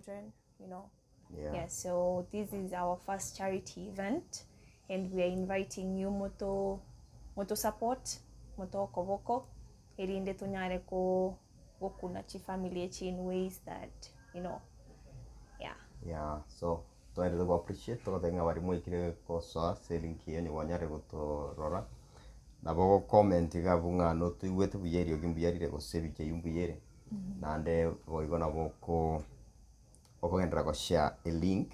children, you know. Yeah. Yeah, so this is our first charity event and we are inviting you moto moto support moto koboko erinde tonyare ko gokuna chifamily echi in ways that you know yeah. Yeah, so twaendete go appreciate togoteba ng'a baria mwaikire gosoa ase elink eye onye kwanyarire gotorora, nabo ogo comment iga abwo ng'a notoigwete buya eriogi mbuya rire gose ebicha eywo mbuya ere, naende boigo nabo oko okogenderera go share elink,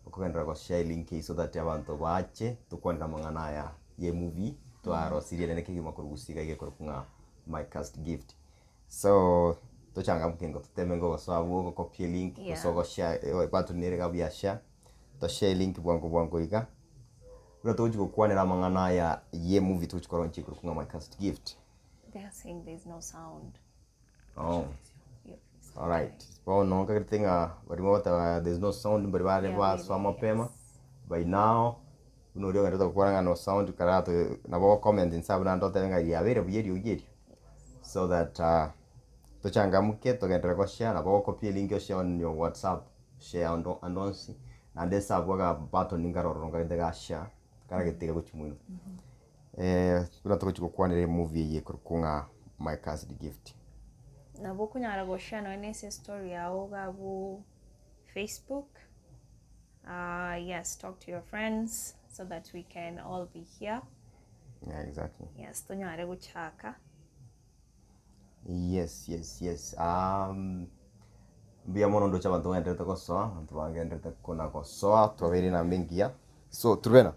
okogenderera go share elink eywo so that abanto bache tokwanere amang'ana aya ya emovie twarosirie rende kegima korwa gusii iga egekorokwa ng'a my cursed gift. So tochangamke nigo toteme ngogosoa abwo ogocopy elink gose Yeah. ogoshare eh, button nere iga abwo ya share, toshare elink bwango bwango iga, buna togochi gokwanera amang'ana aya ya emovie togochi kolaunch ekorokwa ng'a my cursed gift. They are saying there's no sound. Oh. Yep. Alright, bono nkagerete ng'a baria bagoteba there's no sound mbari bare Yeah, basoa maybe, mapema yes. by now buna oria ogenderete gokwana ng'a no sound karato nabo ogocomment inse abwo naende otebe ng'a riabeire buya eriogi erio so that tochangamke togenderere goshare nabo ogocopy elink oshare on your whatsapp share ondo ande onsi naende ase abwo aga button nkare ororo nkarente ga share karagetiga gochia moino. Buna togochia gokwanera emovie eye ekorokwa ng'a My Cursed Gift. Nabo okonyara goshare nonya na ase estory yao iga abwo Facebook, yes talk to your friends so that we can all be here. Yeah, exactly. Yes, tonyare gochaka. Yes, yes, yes. Um, mbuya mono ndoche abanto bagenderete gosoa, abanto bagenderete kona gosoa, twabeire namba engiya. So, Truvena,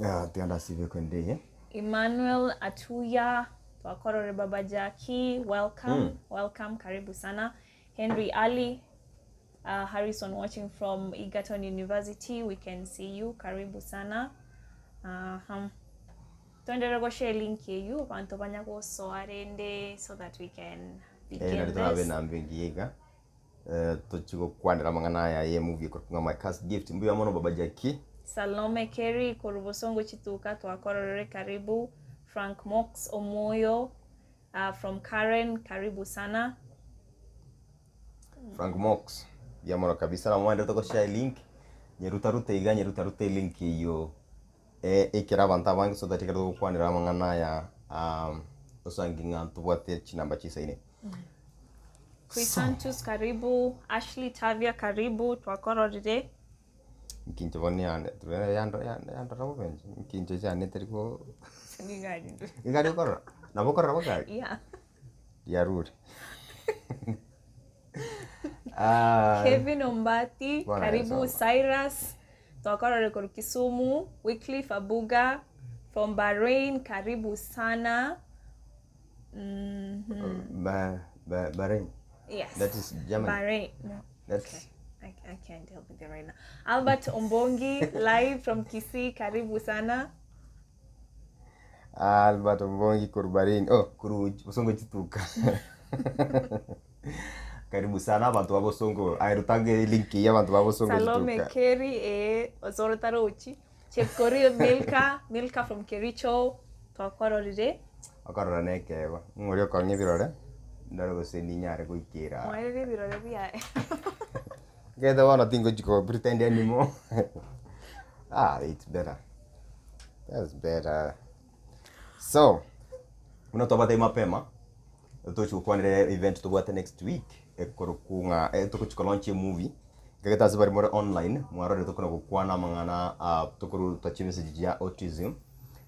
ah, tiga ndasibe kwende eye. Emmanuel Atuya, twakorore Baba Jackie, welcome, welcome, karibu sana. Henry Ali, Harrison watching from Egerton University, we can see you, karibu sana. Aha. Toenderere goshare link eywo abanto banya gosoa rende so that we can Eh, begin nari torabe this. namba engiya iga. Eh, tochi gokwanera amang'ana aya ye movie ekorokwa ng'a My Cursed Gift. Mbuya mono Baba Jackie. Salome Kerry korwa Bosongo Chituka twakororere karibu. Frank Mox Omoyo from Karen karibu sana. Frank Mox mbuya mono kabisa nabo mwaenderete goshare elink nyeruta rute iga nyeruta rute elink eyio ekero abanto abange so that ekero togokwanera amang'ana aya osangi ng'a ntobwate chinamba chisaine. Chrysantus karibu, Ashley Tavia karibu twakororire. Nkinche bono yane yandora bobe inche, nkinche chiane tari ko nigo ari okorora? Nabo okorora bobe aye? Yeah. Riarure. Kevin Ombati, Bwana karibu Yesu. Cyrus, twakorore korwa Kisumu, Wycliffe Abuga from Bahrain, karibu sana. Ba, ba, Bahrain. Yes. That is Germany. Bahrain. No. That's Okay. I can't help with it right now. Albert Ombongi, live from Kisii, karibu sana. Albert Ombongi korwa Bahrain. Oh, korwa Bosongo chituka. Karibu sana abanto ba Bosongo. Aye rutange link eye abanto ba Bosongo Salome chituka. Kerry, eh, osoro tarochi. Chepkorir Milka, Milka from Kericho, twakwarorire. Okorora nekeegwa, ng'a oria okong'a ebirore, ndore gose ninyare goikera. Mwarire ebirore biaye. Egento bono tingochi ko pretend anymore. Ah, it's better. That's better. So, buna twabatebia mapema, tochi gokwanera event tobwate next week, ekorokwa ng'a eh, togochi ko launch emovie, ekagete ase baria more online, mwarorire tokona gokwana amang'ana ah, tokoruta chimessage chia autism,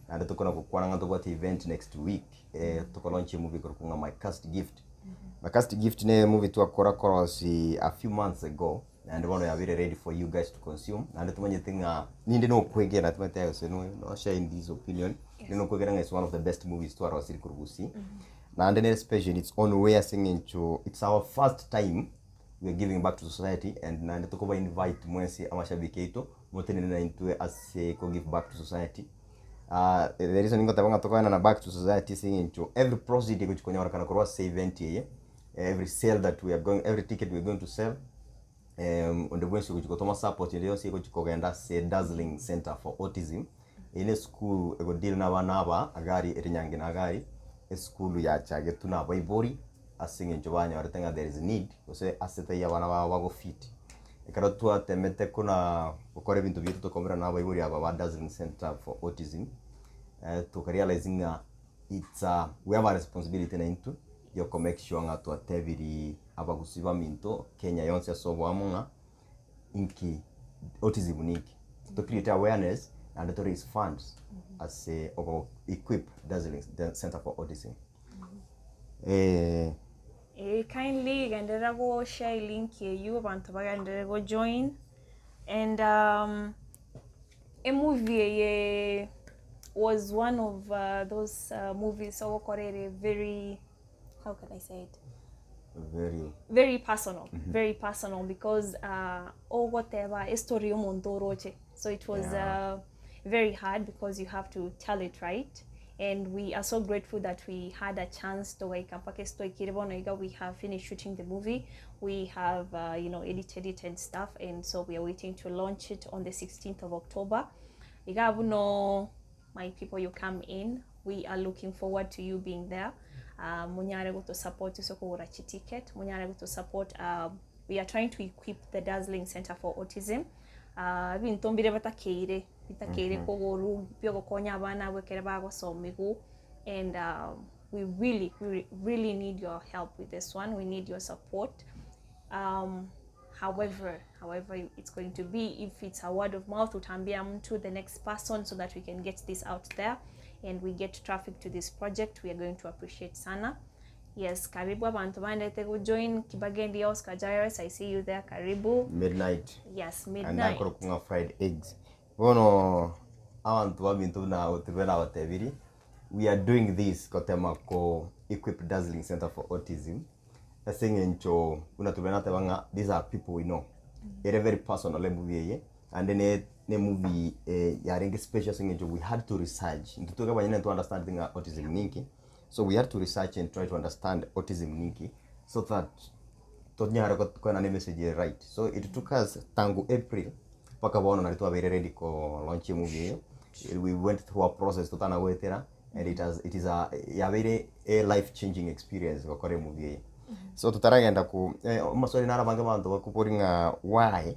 naende tokona gokwana ng'a tobwate event next week, eh, toko launch emovie ekorokwa ng'a My Cursed Gift. My Cursed Gift ne emovie twakora korosi a few months ago, naende bono yabeire ready for you guys to consume, naende tomanyete ng'a ninde nokwegena timanyete gose no no share in this opinion, ninde nokwegena ng'a it's one of the best movies twarosirie korwa gusii, naende nere special in its own way ase eng'encho it's our first time we are giving back to society and naende tokoba invite mwensi amashabiki aito motenene naintwe ase ko give back to society. The reason ngoteba ng'a tokoenana back to society ase eng'encho every proceed egochi konyorekana korwa ase event eye, every sale that we are going, every ticket we are going to sell, onde bwensi ogochi gotoma support ende yonsi egochi kogenda ase Dazzling Centre for Autism, eye ne esukuru ego deal na abana aba agari ere Nyange na agari, esukuru yachagetwe na abaibori. Ase eng'encho banyorete ng'a there is need, gose ase taiyo abana babo bago fit. Ekero twatemete kona gokora ebinto biaito tokaumera na abaibori aba ba Dazzling Centre for Autism, toka realize ng'a it's a we have a responsibility naintwe ya oko make sure ng'a twatebirie abagusii baminto Kenya yonsi ase oboamo ng'a inki autism ninki. To create awareness naende to raise funds ase ogo equip Dazzling Centre for Autism. Eh. Eh, kindly genderera go share link eywo abanto bagenderere go join and um, emovie eye was one of uh, those uh, movies ogokora ere very how can I say it Very. very personal very personal because uh, ogoteba estory yomonto oroche so it was Yeah. uh, very hard because you have to tell it right and we are so grateful that we had a chance togaika mpaka ase twaikire bono iga we have finished shooting the movie we have uh, you know edited it and stuff and so we are waiting to launch it on the 16th of October iga buno my people you come in we are looking forward to you being there uh, munyare goto support ase okogora chiticket munyare goto support uh, we are trying to equip the Dazzling Center for Autism uh, ebinto mbire batakeire bitakeire kogoru biogokonya abana abwo ekere bagosomigwa and um, we really we really need your help with this one we need your support um, however however it's going to be if it's a word of mouth utaambia mtu the next person so that we can get this out there and we get traffic to this project we are going to appreciate sana yes karibu abantu bandete kujoin kibagendi Oscar Jairus I see you there karibu Midnight. yes And midnight akoro fried eggs. Bono abantu baminto buna otirwe nabatebiri we are doing this kotema ko equip Dazzling Center for Autism ase eng'encho buna turwe nateba ng'a these are people we know ere very personal emovie eye and ne ne movie eh, yarenge special ase eng'encho we had to research intwe tweka abanyene to understand ng'a autism ninki so we had to research and try to understand autism ninki so that tonyare koenana emessage ere right so it took us tangu April mpaka bono nari twabeire ready ko launch emovie eyo we went through a process totana goetera and it has it is a yabeire a life changing experience gokora emovie eye so totaragenda ku eh, amaswali naro abange abanto bakobori ng'a why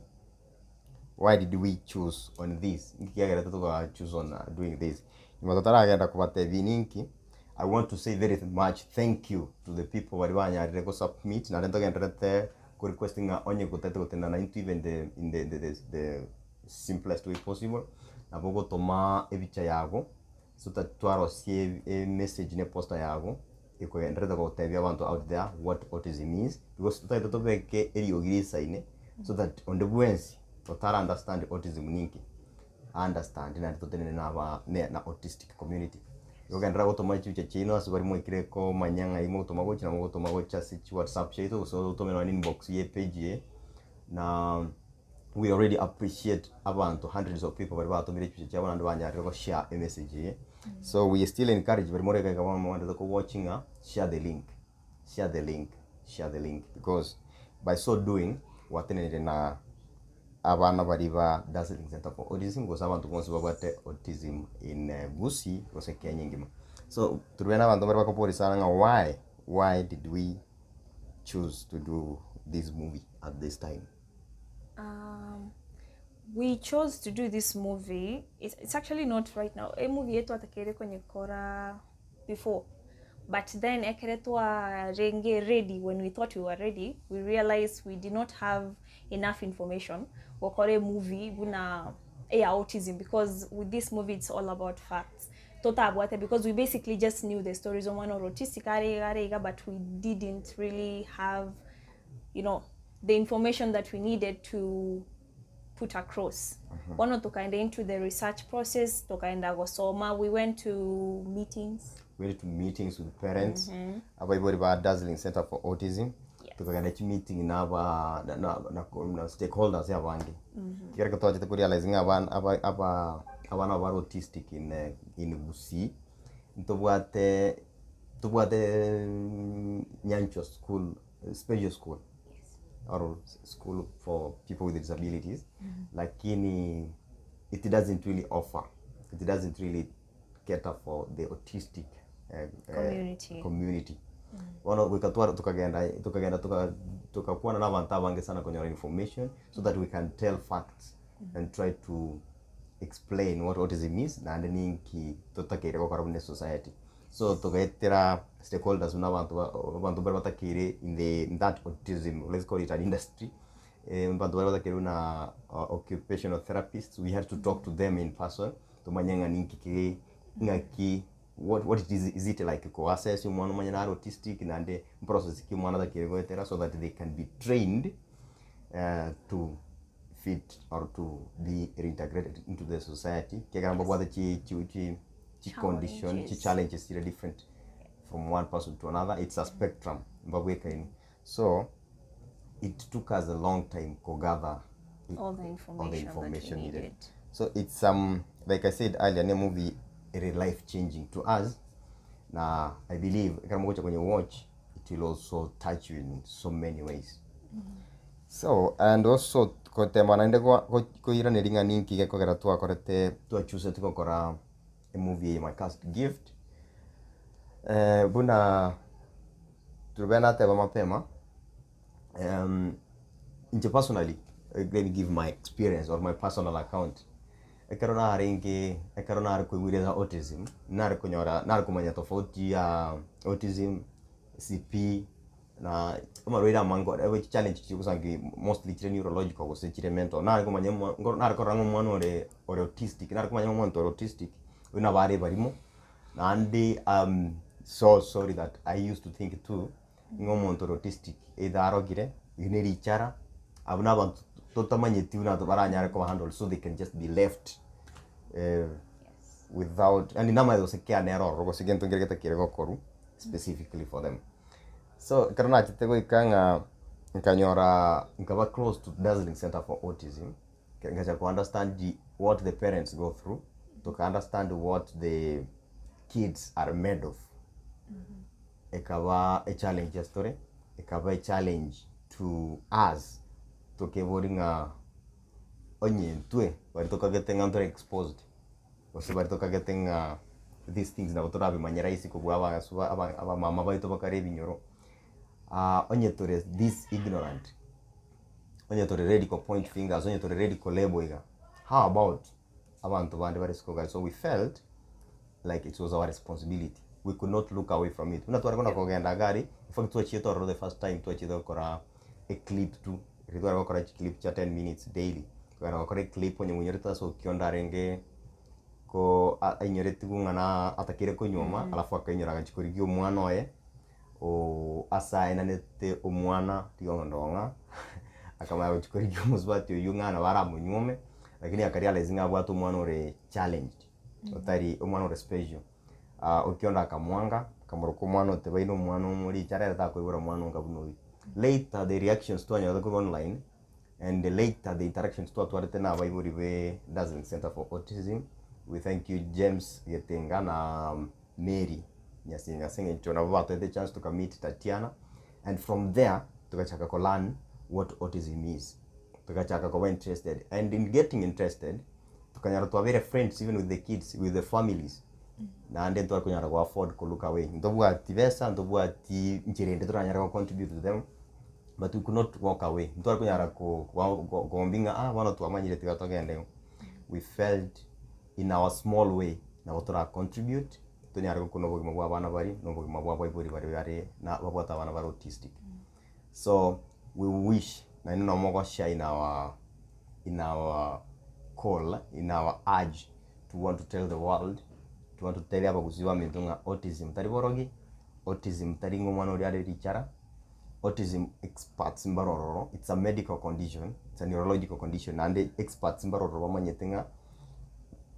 why did we choose on this nki kiagerete toga choose on uh, doing this nyuma totaragenda kobatebia ninki I want to say very much thank you to the people bari banyarire go submit naende ntogendererete ko request ng'a onye gotete gotenena naintwe even the in the, the, the, the simplest way possible nabo gotoma ebicha yago so that twarosie emessage na eposter yago ekogendererete gotebia abanto out there what autism is because totagete tobeke eriogi risaine so that onde bwensi otara understand autism ninki understand naende totenene na aba ne na autistic community. Ogenderera gotoma chibicha chiaino ase baria mwaikire komanya ng'ai mogotoma gochia nabo mogotoma gocha ase chiwhatsapp chiaito gose otome nonye na inbox ya epage eye na we already appreciate abanto hundreds of people baria batomire chibicha chiabo naende banyarire goshare emessage eye. So we still encourage baria more iga iga bono mogenderete kowatch ng'a share the link, share the link, share the link because by so doing gwatenenire na abana baria ba Dazzling Centre for Autism gose abanto bonsi babwate autism in Gusii gose Kenya engima. So turube na abanto baria bakoboria sana ng'a why, why did we choose to do this movie at this time? We chose to do this movie it's, it's actually not right now emovie eye twatakeire konyekora before but then ekere twarenge ready when we thought we were ready we realized we did not have enough information gokora emovie buna eya autism because with this movie it's all about facts totabwate because we basically just knew the stories omwana ore autistic are iga are iga but we didn't really have you know the information that we needed to put across bono tokaenda into the research process tokaenda gosoma we went to meetings We went to meetings with parents abaibori ba Dazzling Center for Autism Yes. tukagenda chimeeting na aba na, na, na, na stakeholders abange kera ekero twachete korealize ng'a abana aba aba abana bare autistic in eh, in Gusii ntobwate tobwate Nyanchwa school special school or school for people with disabilities lakini it doesn't really offer it doesn't really cater for the autistic Community. community. Bono goika tware tokagenda tokagenda toka tokakwana na abanto abange sana konyora information so that we can tell facts and try to explain what autism is naende ninki totakeire gokora buna esociety. So togaetera stakeholders buna abanto ba abanto mbare batakeire in the in that autism let's call it an industry, abanto baria batakeire buna occupational therapists we had to talk to them in person tomanye ng'a ninki kere ng'aki what what it is is it like ko assess omwana omanye nare autistic naende process ki omwana atakeire goetera so that they can be trained to fit or to be reintegrated into the society ekiagera mbabwate chi chi chi chi condition chi Challenges. challenges chire different from one person to another it's a spectrum mbabwekaini so it took us a long time ko gather All the all the information that we information needed. needed. So it's like I said earlier, ne movie ere life changing to us na I believe ekero mogocha konye watch it will also touch you in so many ways. So and also gotema naende gwa- go- koiraneria ng'a ninki gekogera twakorete twachusete gokora emovie eye my cursed gift buna Rubén nateba mapema inche personally let me give my experience or my personal account ekero narenge ekero nare koigwa ase autism nare konyora nare komanya tofauti ya autism, CP na amarwaire amange ore chichallenge chigosangi mostly chire neurological gose chire mental nare komanya nare korora ng'a omwana ore ore autistic nare komanya ng'a omonto ore autistic oyio nabo are ebarimo. Naende am so sorry that I used to think too, ng'a omonto ore autistic either arogire, eyio ne richara, abwo na abanto totamanyeti buna baranyare koba handled so they can just be left without yaani namanyete gose care nere ororo gose gento nkere getakire gokorwa specifically for them. So ekero nachete goika ng'a nkanyora nkaba close to Dazzling Centre for Autism, Nkacha ko understand what the parents go through, toka understand what the kids are made of. Ekaba a challenge ase tore, ekaba a challenge to us tokebori ng'a onye intwe baria tokagete ng'a ntore exposed, gose baria tokagete ng'a these things nabo torabimanye rahisi kobua abasu aba abamama baito bakare ebinyoro, onye tore this ignorant. Onye tore ready ko point fingers, onye tore ready ko label iga, how about abanto bande bare isiko iga? So we felt like it was our responsibility, we could not look away from it. Buna tware kona kogenda iga aria, in fact twachiete ororo the first time twachiete gokora a clip tu, riria tware gokora chiclip chia ten minutes daily, tokagenda gokora eclip onye moinyorete ase okiondo arenge ko ainyoretigwe ng'a na atakire konyuoma, alafu akainyora agachia korigia omwana oye. Oo ase aenanete omwana riondong'a, akamanya gochia korigia omosubati oyio ng'a nabo aramonyuome, lakini aka realize ng'a abwate omwana ore challenged, otari omwana ore special. Okiondo akamwanga, akamoroka omwana otebaine omwana omorichara ere takoibora omwana onga buna oyio. Later the reactions twanyorete korwa online, and later the interactions twatwarete na abaibori be Dazzling Centre for Autism, we thank you James Getinga na Mary Nyasinga ase eng'encho nabo batoete echance toka meet Tatiana and from there togachaka ko learn what autism is togachaka koba interested and in getting interested tokanyora twabeire friends even with the kids with the families naende ntware konyara go afford ko look away ntobwati besa ntobwati nchera ende toranyare go contribute to them but we could not walk away ntware konyara ko ko kombia ng'a ah bono twamanyire tiga togende igo we felt in our small way nabo tora contribute tonyare gokuna obogima bwa abana baria na obogima bwa abaibori baria bare na babwate abana bare autistic. So we wish naende nomo go share in our in our call in our urge to want to tell the world to want to tell abagusii baminto ng'a autism tari borogi, autism tari ng'a omwana oria are richara, autism experts mbare ororo, it's a medical condition, it's a neurological condition naende experts mbare ororo bamanyete ng'a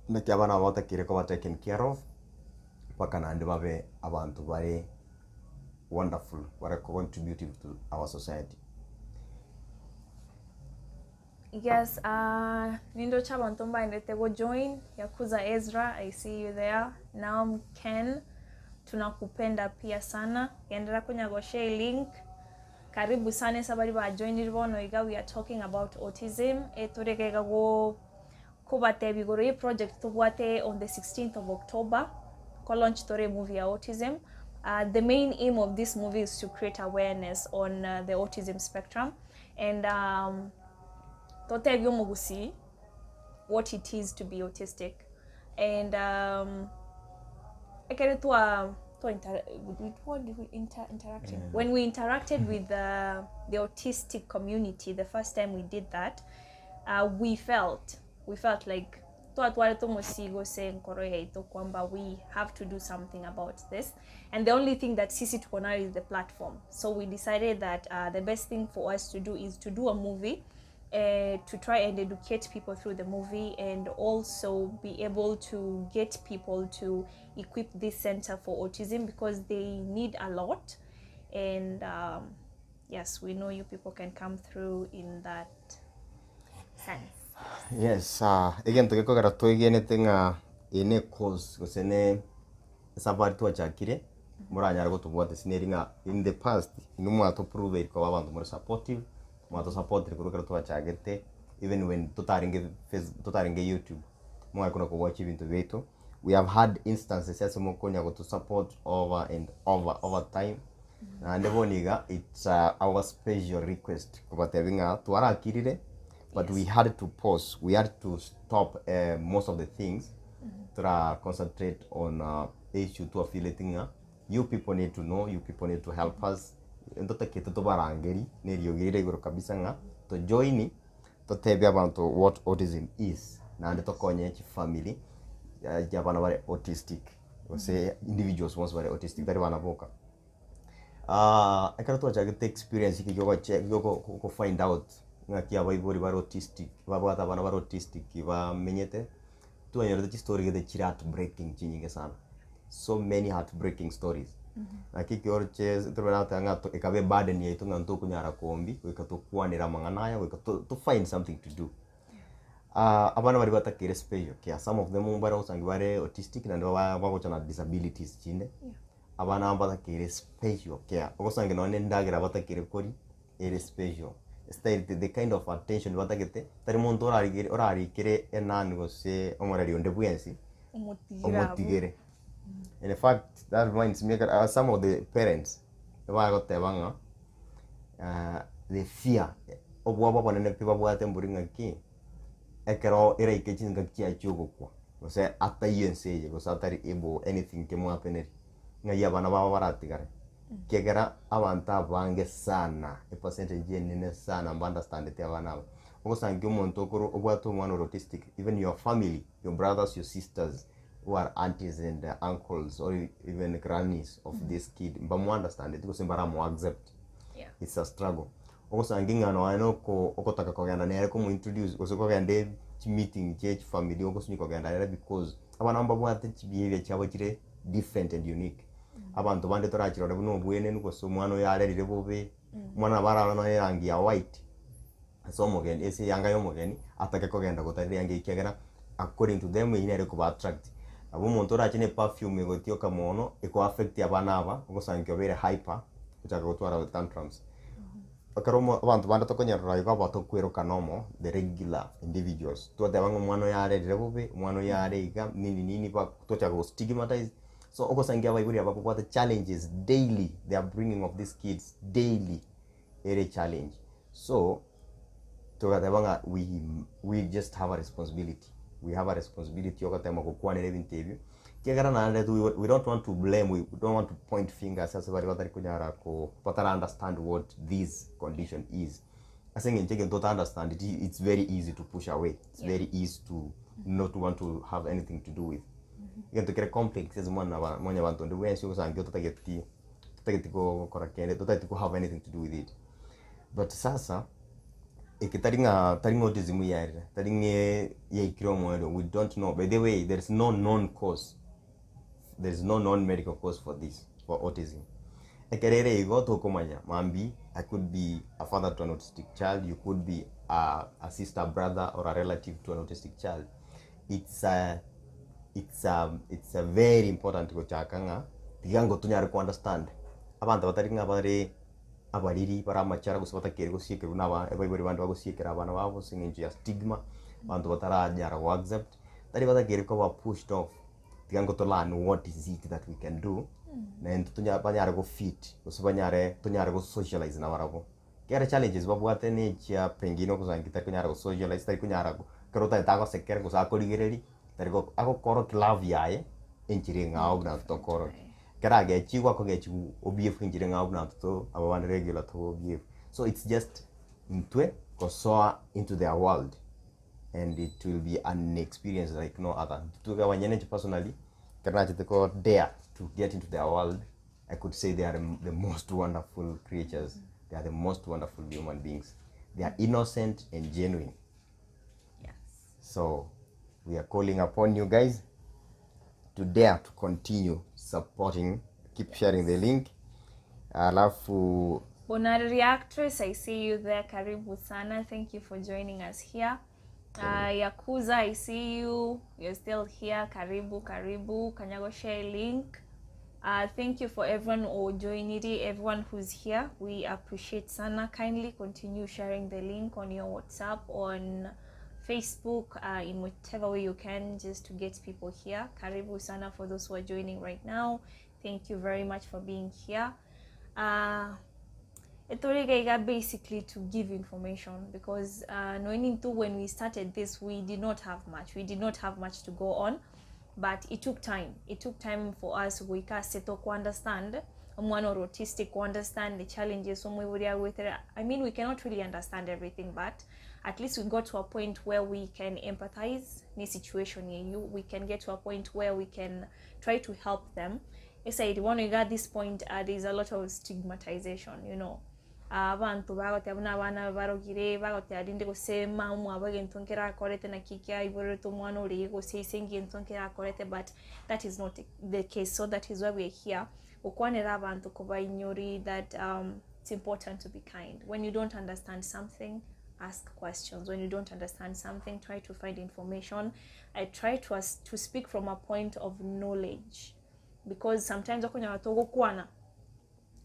naki abana aba batakeire koba taken care of, mpaka naende babe abanto bare wonderful, bare contributive to our society. Yes, uh, nindoche abanto mbaendete go join Yakuza Ezra, I see you there. Naom Ken, tunakupenda pia sana. Genderera konya go share link. Karibu sana ase abari ba joinire bono iga we are talking about autism. Etore iga iga go kobatebia igoro ye project tobwate on the 16th of October. Ko launch tore movie ya autism. The main aim of this movie is to create awareness on the autism spectrum and totebie omogusii what it is to be autistic and ekere twa twa inter what did we inter interacting when we interacted with the, the autistic community the first time we did that we felt we felt like twatwarete omosigo ase enkoro yaito kwamba we have to do something about this and the only thing that sisi tuko nayo is the platform so we decided that the best thing for us to do is to do a movie to try and educate people through the movie and also be able to get people to equip this center for autism because they need a lot and yes we know you people can come through in that sense. Yes, egento gekogera twegenete ng'a eye ne cause gose ne esafari twachakire, moranyare gotobwata ase neri ng'a in the past inwe mwatopruveri koba abanto more supportive, mwatosapotire korwa ekero twachagete even when totarenge face totarenge YouTube, mware kona kowatch ebinto biaito, we have had instances ase mokonya gotosupport over and over over time, naende bono iga it's our special request kobatebia ng'a twarakirire but we had to pause, we had to stop most of the things tora concentrate on issue twafeelete ng'a you people need to know, you people need to help us, ntotakete tobarangeri na eriogi rire igoro kabisa ng'a tojoini totebie abanto what autism is naende tokonye chifamiri chia abana bare autistic gose individuals bonsi bare autistic tari bana boka. Ekero twachagete experience eke giogoche gioko go find out ng'aki abaibori bare autistic babwate abana bare autistic bamenyete, twanyorete chistory gete chire heartbreaking chinyinge sana, so many heartbreaking stories. Naki ekioroche torobere goteba ng'a to ekaba eburden yaito ng'a ntokonyara koombi goika tokwanere amang'ana aya goika to to find something to do. Abana baria batakeire special care, some of them mbare ogosangi bare autistic naende ba bagocha na disabilities chinde, abana aba batakeire special care, ogosangi nonye na endagera batakeire koria ere special, style the kind of attention batagete, tari monto orarigere orarikere enani gose omoreri onde bwensi, Omotigere abwo. omotigere. In fact, that reminds me ekero some of the parents ebagoteba ng'a the fear, obwoba obonene pi babwate mbori ng'aki, ekero eraike chingaki chiaye chiogokwa, gose ataiyo ense eye, gose atari able anything kemoapeneri, ng'ai abana babo baratigare. Ekiagera abanto abange sana, epercentage enene sana mba understandeti abana aba. Ogosankia omonto okorwa obwate omwana ore autistic, even your family, your brothers, your sisters, who are aunties and uncles or even grannies of this kid, mbamo understandeti gose mbaramo accept. Yeah. It's a struggle. Ogosangia ng'a nonya na oko okotaka kogenda nere komo introduce gose kogenda e chimeeting chia echifamiri ogosunywa kogenda nere because abana mbabwate chibehaviour chiabo chire different and unique. Abanto bande torachirore buna obwenenu gose omwana oyo arerire bobe, omwana nabo ararore nonya erangi ya white ase omogeni ase eyanga ya omogeni atake kogenda gotarera eyanga eywo ekiagera according to them eywo nere ekoba attract. Nabo omonto orache na eperfume egotioka mono eko affect abana aba ogosankia obeire hyper ochaka gotwara tantrums. Ekero omo abanto bande tokonyerora igo aba tokwerokana omo the regular individuals twateba ng'a omwana oyo arerire bobe, omwana oyo are iga nini nini ba tochaka go stigmatize so ogosangia abaibori aba babwate challenges daily the upbringing of these kids daily ere echallenge. So togateba ng'a we we just have a responsibility, we have a responsibility yogotema gokwanera ebinto ebio, ekiagera naende we we don't want to blame, we don't want to point fingers ase baria batari konyara ko batara understand what this condition is. Ase eng'encho egento ota understandeti it's very easy to push away, it's Yeah. very easy to not want to have anything to do with. Egento kere complex ase mwana ba mwanyabanto onde bwensi ogosangia ototageti totageti gokora kende totageti ko have anything to do with it. But sasa, eke tari ng'a tari ng'a autism yarire, tari ng'e yaikire omoerio, we don't know. By the way, there is no known cause, there is no known medical cause for this, for autism. Ekero ere igo tokomanya, mambia I could be a father to an autistic child, you could be a, a sister, brother or a relative to an autistic child. It's a, it's a, it's a very important gochaka ng'a tiga ngo tonyare ko understand abanto batari ng'a bare abariri bare amachara gose batakeri gosiekerwa na aba abaibori bande bagosiekera abana babo ase eng'encho ya stigma, abanto bataranyara go accept, tari batakeri koba pushed off, tiga ngo to learn what is it that we can do. Na intwe tonya banyare go fit gose banyare tonyare go socialize nabarabwo. Ekero challenges babwate na echia pengine ogosangi tari konyara go socialize tari konyara go ekero otagete agosekere gose akorigereria, tari go agokorokia love yaye enchera eng'ao buna intwe tokorokia. Ekero agechigwa akogechigwa obehave enchera eng'ao buna intwe to aba bande regular to behave. So it's just intwe gosoa into their world and it will be an experience like no other. Intwe abanyene inche personally, ekero nachete ko dare to get into their world, I could say they are the most wonderful creatures, they are the most wonderful human beings. They are innocent and genuine. Yes. So we are calling upon you guys to dare to continue supporting, keep sharing the link. Alafu Bonareri actress, I see you there. Karibu sana. Thank you for joining us here. Yakuza, I see you. You're still here. Karibu, karibu. Kanyago share link. Thank you for everyone who joined it, everyone who's here. We appreciate sana. Kindly continue sharing the link on your WhatsApp, on Facebook, in whichever way you can, just to get people here. Karibu sana for those who are joining right now. Thank you very much for being here. Etorigaiga basically to give information because knowing too when we started this we did not have much. We did not have much to go on, but it took time. It took time for us goika ase to understand omwana ore autistic, understand the challenges omwibori agwetera. I mean, we cannot really understand everything, but at least we got to a point where we can empathize ni situation yeyu. We can get to a point where we can try to help them. Esaidi when we got this point, there's a lot of stigmatization. Abantu bagoteba buna abana barogire bagoteba rinde gose mama abo egento nkerakorete naki kiaiborerete omwana oria gose ase engento nkerakorete, but that is not the case. So that is why we're here gokwanera abantu kobainyori that it's important to be kind. When you don't understand something, ask questions. When you don't understand something, try to find information. I try to speak from a point of knowledge because sometimes okonyora togokwana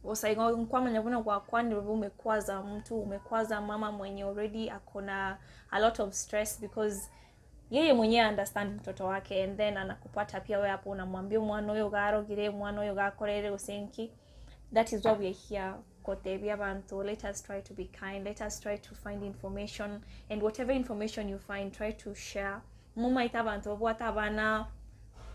osaiga nkwamanya buna gwakwanire umekwaza mtu, umekwaza mama mwenye already akona a lot of stress because yeye mwenyewe understand mtoto wake, and then anakupata pia wewe hapo unamwambia mwana uyo garogire, mwana uyo gakorere gose. That is why we are here kotebia abantu, let us try to be kind, let us try to find information, and whatever information you find, try to share. Mumaita abantu babwata abana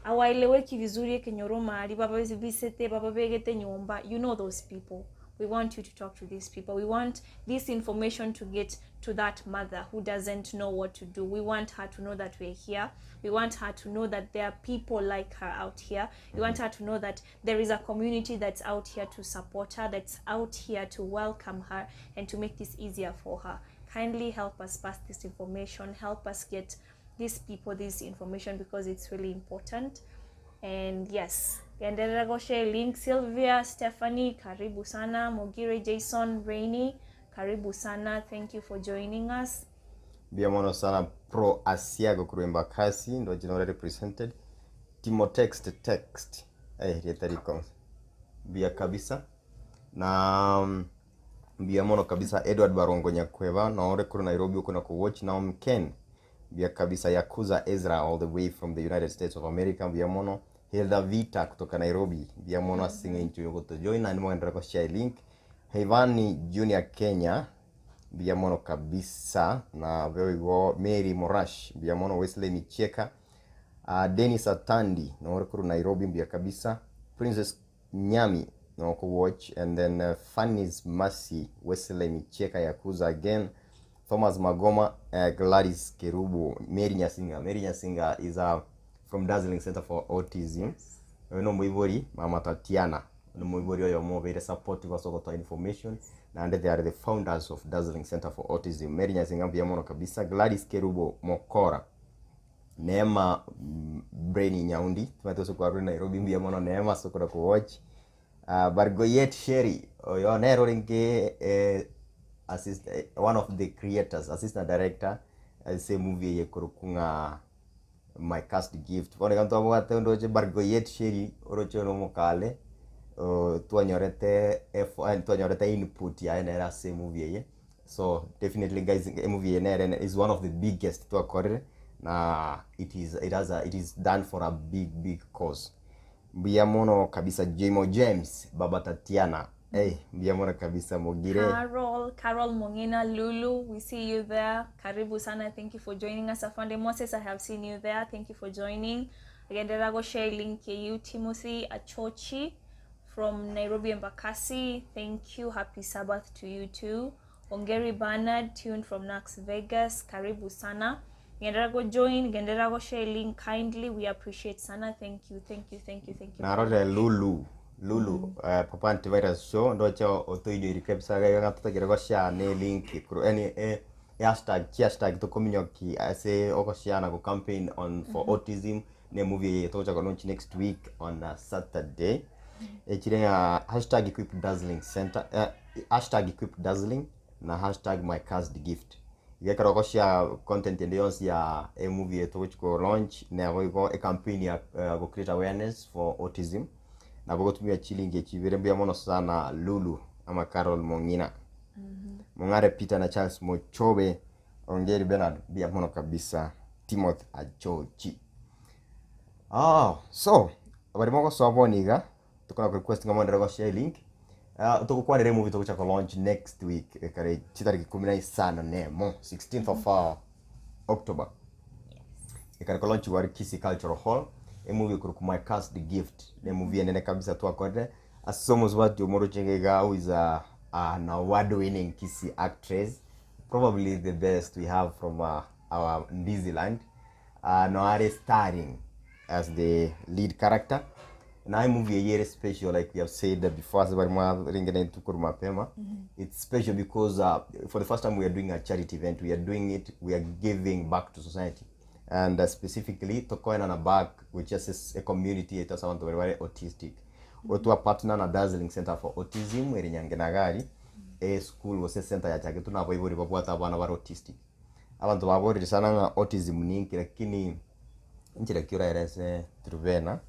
awaeleweki vizuri ekenyoro mali baba bisete baba begete nyumba. You know those people. We want you to talk to these people. We want this information to get to that mother who doesn't know what to do. We want her to know that we're here. We want her to know that there are people like her out here. We want her to know that there is a community that's out here to support her, that's out here to welcome her and to make this easier for her. Kindly help us pass this information. Help us get these people this information because it's really important. And yes, endelea go share link. Sylvia, Stephanie, karibu sana. Mogire, Jason, Rainy, karibu sana. Thank you for joining us. Mbia mono sana Pro Asiago korwa Embakasi ndo jina represented. Timo text text rieta riko mbia kabisa na mbia mono kabisa Edward Barongo Nyakweba na ore kuru Nairobi uko na kuwatch. Naom Ken, mbia kabisa. Yakuza Ezra all the way from the United States of America, mbia mono. Hilda Vita kutoka Nairobi, mbia mono asinge inchu yogoto join na nimo endera ko share link. Heivani Junior Kenya, mbia mono kabisa na very well. Mary Morash, mbia mono. Wesley Micheka, Dennis Atandi na ore kuru Nairobi, mbia kabisa. Princess Nyami na wako watch, and then Fanny's Mercy, Wesley Micheka, Yakuza again, Thomas Magoma, Gladys Kerubu, Mary Nyasinga. Mary Nyasinga is from Dazzling Center for Autism. Oyo no muibori Mama Tatiana no muibori oyo mobeire supportive asogotoa information and they are the founders of Dazzling Center for Autism. Mary Nyasinga, mbia mono kabisa. Gladys Kerubo Mokora, Neema Brainy Nyaundi tumatoso kwa Nairobi, mbia mono Neema sokora ku watch. Bargoyet Sherry oyo nero ringi assist, one of the creators, assistant director ase movie yekurukunga My Cast Gift. Bono iga ntwabwate ndoche Bargoyet Sherry oroche no mokale twanyorete F, twanyorete input yaye nere ase movie eye. So definitely guys, movie eye nere is one of the biggest twakorire na it is done for a big big cause. Mbuya mono kabisa Jmo James, baba Tatiana. Hey, mbuya mono kabisa Mogire. Carol, Carol Mongina Lulu, we see you there. Karibu sana. Thank you for joining us. Afande Moses, I have seen you there. Thank you for joining. Genderera go share link you Timothy Achochi from Nairobi Embakasi. Thank you. Happy Sabbath to you too. Ongeri Bernard, tuned from Nax Vegas. Karibu sana. Genderera go join, genderera go share link kindly. We appreciate sana. Thank you, thank you, thank you, thank you. Narorire Lulu, Lulu, eh, Papa Antivirus Show, ndoche otoinyoiri kabisa iga ng'a totagere goshare ne link korwa yani eh, hashtag chi hashtag tokominyoki ase ogoshare na go campaign on for autism ne movie eye togocha ko launch next week on a Saturday. Echire ng'a hashtag equip dazzling center, eh, hashtag equip dazzling na hashtag my cursed gift. Iga ekero ogoshare content ende yonsi ya emovie eye togochi ko launch nabo igo ecampaign ya eh, go create awareness for autism nabo ogotumia chilingi echi ibere mbuya mono sana Lulu ama Carol Mong'ina. Mong'are Peter na Charles Mochobe Ongeri Bernard mbuya mono kabisa Timothy Achochi. Ah, so abari mogosoa bono iga tokona request ng'a moenderere goshare link Ah, togokwanera emovie togocha ko launch next week ekare chitariki ikomi na isano na emo 16th of October ekare ko launch gware Kisii Cultural Hall emovie ekorokwa My Cursed Gift na emovie enene kabisa twakorire ase omosubati omoroche iga iga who is a, an award winning Kisii actress probably the best we have from our Ndiziland uh, no are starring as the lead character na movie eye ere special like we have said before ase bari mwarenge na intwe korwa mapema it's special because uh, for the first time we are doing a charity event we are doing it we are giving back to society and uh, specifically tokoenana back which is a community yaito ase abanto bari bare autistic otwa partner na Dazzling Center for Autism ere Nyangenagari e school gose center yachagetwe na abaibori babwate abana bare autistic Abanto baborire sana ng'a autism ninki lakini inchera ki oraerese Truvena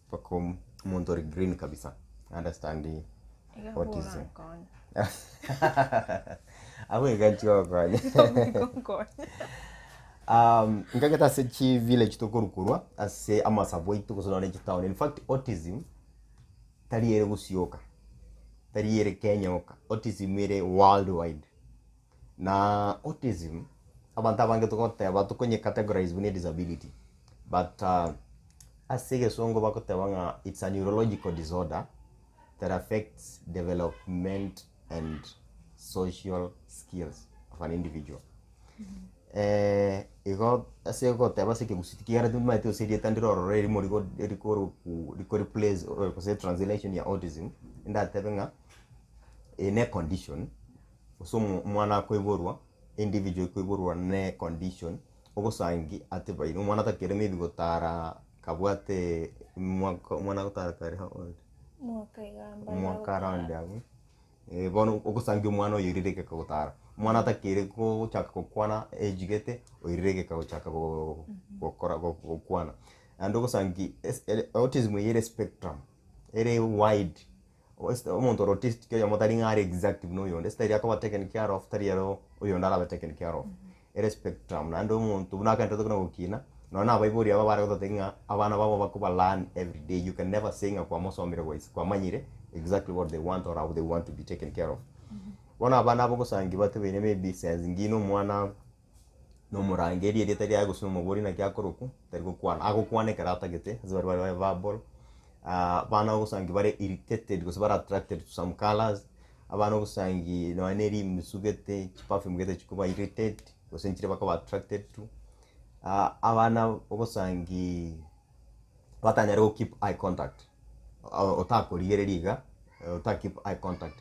mpaka omonto ore green kabisa understand Iga autism. borankonya. Abwo iga nchigokonya. Nkonye. Um, nkagete ase chi village tokorukurwa ase amasabo aito gose nonye chitown in fact autism tari ere gosioka tari ere Kenya oka autism ere worldwide Na autism, abanto abange togoteba tokonye categorize buna edisability but ase egesongo bagoteba ng'a it's a neurological disorder that affects development and social skills of an individual. Igo ase ogoteba ase ekegusii ekiagera timanyeti gose erieta ndire ororo erimo rigo rikoroku riko replace gose translation ya autism, ndatebe ng'a eye ne econdition. Gose omwana akoiborwa, individual ekoiborwa ne condition, ogosangi atibaire, omwana takeire maybe gotara kabwate omwaka omwana agotara kare how old? Mwaka iga mbare Omwaka around agotara. abwo, eh, bono ogosangi omwana oyo oirire egeka gotara, omwana atakeire gochaka gokwana age gete, oirire egeka gochaka go gokora gokwana. Naende ogosangi ase ere autism eye ere spectrum, ere wide. Omonto ore autistic oyomo tari ng'a are exact buna oyonde, ase tari akoba taken care of tari ero oyonde arabe taken care of. Ere spectrum naende omonto buna agenderete buna gokina, nonya na abaibori aba bare gototebia ng'a abana babo bakoba learn everyday, you can never say ng'a kwamosomire gose kwamanyire exactly what they want or how they want to be taken care of. Bono abana aba ogosangi batebaine maybe saa zingine omwana nomorangerie erieta riaye gose nomobori naki akorokwa, tari gokwana, agokwana ekero atagete ase baria bare verbal, abana ogosangi bare irritated gose bare attracted to some colours, abana ogosangi nonya na erimisu gete, chiperfume gete chikoba irritate, gose nchire bakoba attracted to, abana ogosangi batanyare go keep eye contact, otakorigereria iga, ota keep eye contact.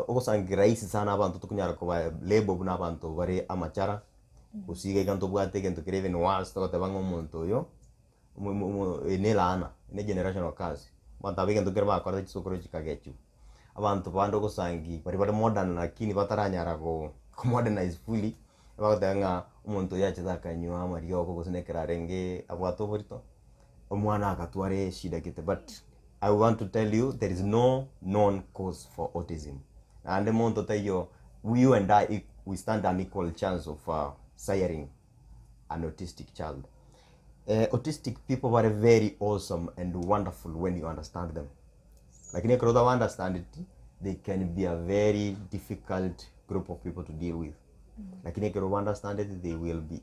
Ogosangi rahisi sana abanto tokonyara koba label buna abanto bare amachara, gose iga iga ntobwate egento kere even worse togoteba ng'a omonto oyo, omo- omo- omo eye ne elaana, ne generational curse, abanto aba egento kere bakorete chisokoro chikagechiwa. Abanto bande ogosangi baria bare modern lakini bataranyara go modernize fully, bagoteba ng'a omonto oyo achete akanywa amariogo gose na ekero arenge abwate oborito, omwana agatwara eshida gete but I want to tell you there is no known cause for autism. Naende monto taiyo you and I we stand an equal chance of siring an autistic child. Autistic people bare very awesome and wonderful when you understand them. Lakini ekero otaba understandeti, they can be a very difficult group of people to deal with. Lakini ekero oba understandeti, they will be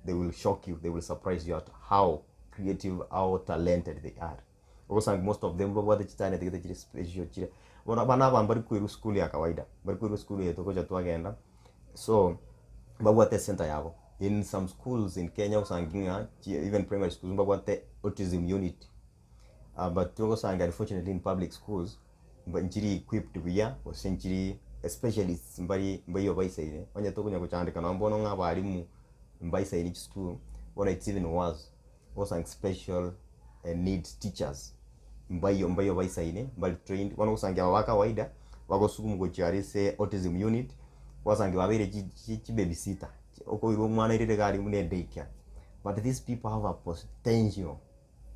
they will shock you, they will surprise you at how creative, how talented they are. Ogosanga most of them babwate chitalent gete chire special chire. Bono abana aba mbari koirwa sukuru ya kawaida, mbari koirwa sukuru eye togocha twagenda, so mbabwate ecenter yabo. In some schools in Kenya ogosangi ng'a chi even primary schools mbabwate autism unit. But ogosanga unfortunately in public schools mba nchiri equipped buya gose nchiri specialists mbari mbaiyo baisaine, onye tokonya gochandeka nonye bono ng'a abalimu mbaisaine chisukuru, bono it's even worse. Ogosanga special needs teachers mbaiyo mbaiyo baisaine mbari trained, bono ogosangia aba ba kawaida bagosukumwa gochia aria ase autism unit, gwasangia babeire chi chi chibaby sitter, okoirwa omwana airire iga aria buna edaycare. But these people have a potential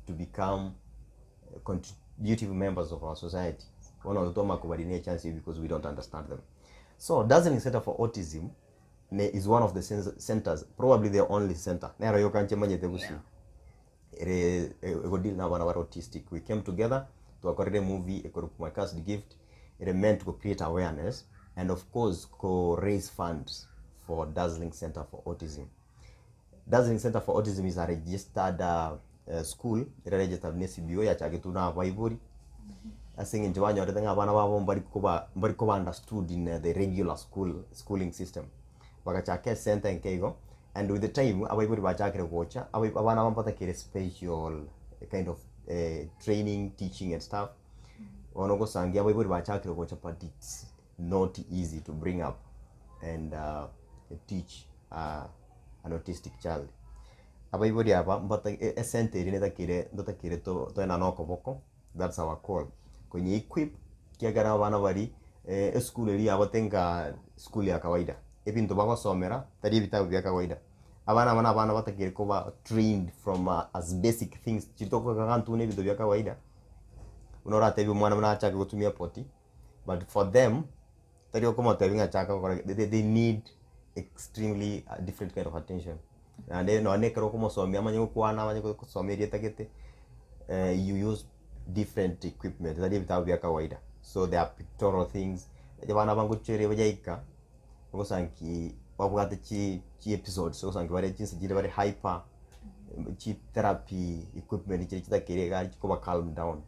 to become contributive members of our society. Bono intwe twamanya kobarina echance eyio because we don't understand them. So Dazzling Center for Autism ne is one of the centers, probably the only center, nero yoka inche manyete gusii ere egodeal na abana bare autistic. We came together twakorire movie ekorokwa My Cursed Gift ere meant to create awareness and of course ko raise funds for Dazzling Center for Autism. Dazzling Center for Autism is a registered school ere registered ne CBO yachagetwe na abaibori ase eng'encho banyorete ng'a abana babo mbari koba mbari koba understood in the regular school schooling system. Bagachaka esenta enke igo and with the time abaibori bachakire gocha abai abana aba mbatakere special kind of training, teaching and stuff. Bono ogosangia abaibori bachakire gocha but it's not easy to bring up and teach an autistic child. Abaibori aba mbata esenta eria netakire ntotakire to toenane okoboko that's our call konye equip kiagera abana baria esukuru eria yabo tenga skulu ya kawaida ebinto bagosomera tari ebitabu bia kawaida. Abana aba na abana batakire koba trained from as basic things chiri tokogaga intwe buna ebinto bia kawaida buna oratebie omwana buna achake gotumia poti. But for them, tari okomotebia ng'a chaka gokora they, they, they need extremely a different kind of attention. Naende nonye na ekero okomosomia amanye gokwana amanye gosoma erieta gete, you use different equipment tari ebitabu bia kawaida. So there are pictorial things, abana aba ngochire bayaika, ogosanki babwate chi chi episodes ogosanki bare chinsa chire bare hyper, chi therapy equipment chiria chitakeire iga chikoba calm down.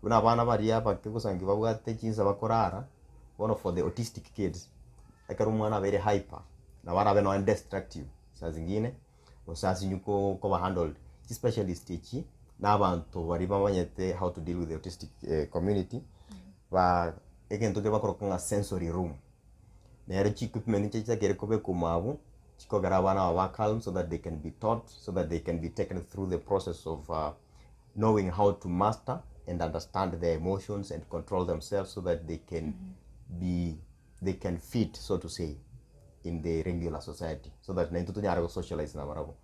Buna abana baria abake gose babwate chinsa bakorara, bono for the autistic kids, ekero omwana abeire hyper, nabo arabe nonya destructive saa zingine, gose asinyu ko koba handled. Chispecialist echi, na abanto baria bamanyete how to deal with the autistic community, ba egento keria bakoroka ng'a sensory room. Nere chi equipment nchiria chitakere kobekwa ime abwo, chikogera abana aba ba calm so that they can be taught, so that they can be taken through the process of knowing how to master and understand their emotions and control themselves so that they can be they can fit so to say in the regular society so that naintwe tonyare go socialize nabarabwo.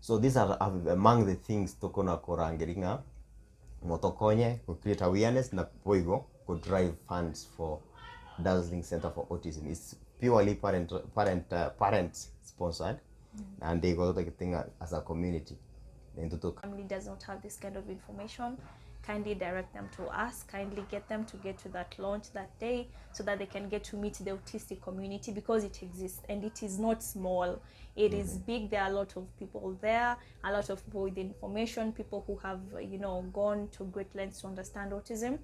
So these are among the things tokona korangeria ng'a motokonye go create awareness na boigo go drive funds for Dazzling Center for Autism. It's purely parent parent parents sponsored naende igo totagete ng'a as a community naintwe toka family does not have this kind of information, kindly direct them to us, kindly get them to get to that launch that day so that they can get to meet the autistic community because it exists and it is not small. It is big. There are a lot of people there, a lot of people with information, people who have, you know, gone to great lengths to understand autism.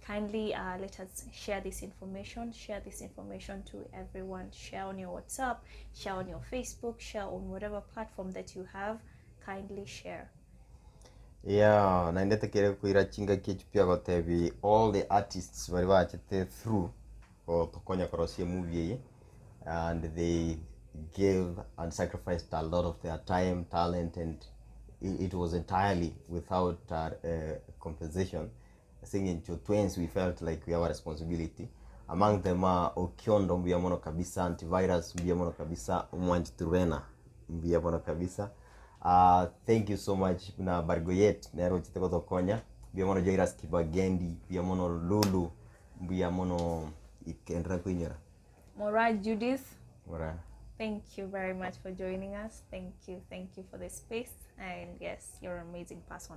Kindly let us share this information, share this information to everyone. Share on your WhatsApp, share on your Facebook, share on whatever platform that you have. Kindly share. Yeah, naende tekere koira chingaki echi pi agotebi all the artists baria bachete through gotokonya korosia emovie eye and they gave and sacrificed a lot of their time, talent and it was entirely without compensation ase eng'encho twensi we felt like we have a responsibility among them are Okiondo mbuya mono kabisa, Antivirus mbuya mono kabisa, Omwanchi Turwena mbuya mono kabisa. Thank you so much buna Bargoyet nere ochete gotokonya mbuya mono Jairus Kibagendi mbuya mono Lulu mbuya mono ikenderera koinyora Mora Judith. Mora. Thank you very much for joining us. Thank you. Thank you for the space. And yes, you're an amazing person.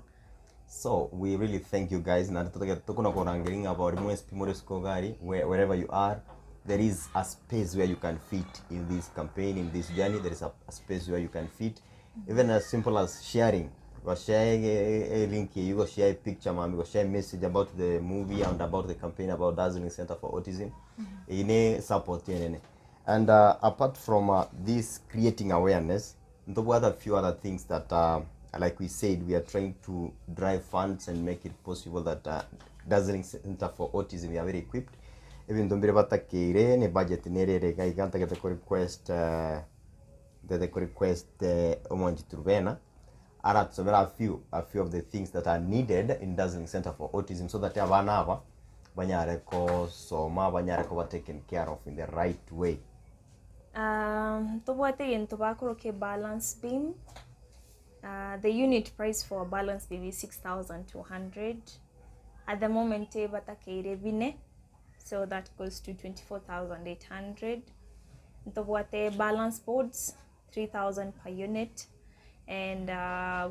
So we really thank you guys na totagete tokona korangeria ng'a abori mwensi pi more isiko iga aria where, wherever you are there is a space where you can fit in this campaign in this journey there is a, a space where you can fit even as simple as sharing go share a, a link you go share a picture mami go share a message about the movie and about the campaign about Dazzling Center for Autism ine support yenene and uh, apart from uh, this creating awareness ntobwate a few other things that uh, like we said we are trying to drive funds and make it possible that uh, Dazzling Center for Autism we are very equipped ebinto mbire batakeire ne budget nere ere iga iga ntagete ko request uh, ntagete ko request uh, omwanchi Truvena aratusomere a few a few of the things that are needed in Dazzling Center for Autism so that abana aba banyare kosoma banyare koba taken care of in the right way. Ntobwate egento bakoroka ebalance beam, the unit price for a balance beam is 6200, at the moment batakeire bine, so that goes to 24800. Ntobwate balance boards 3000 per unit and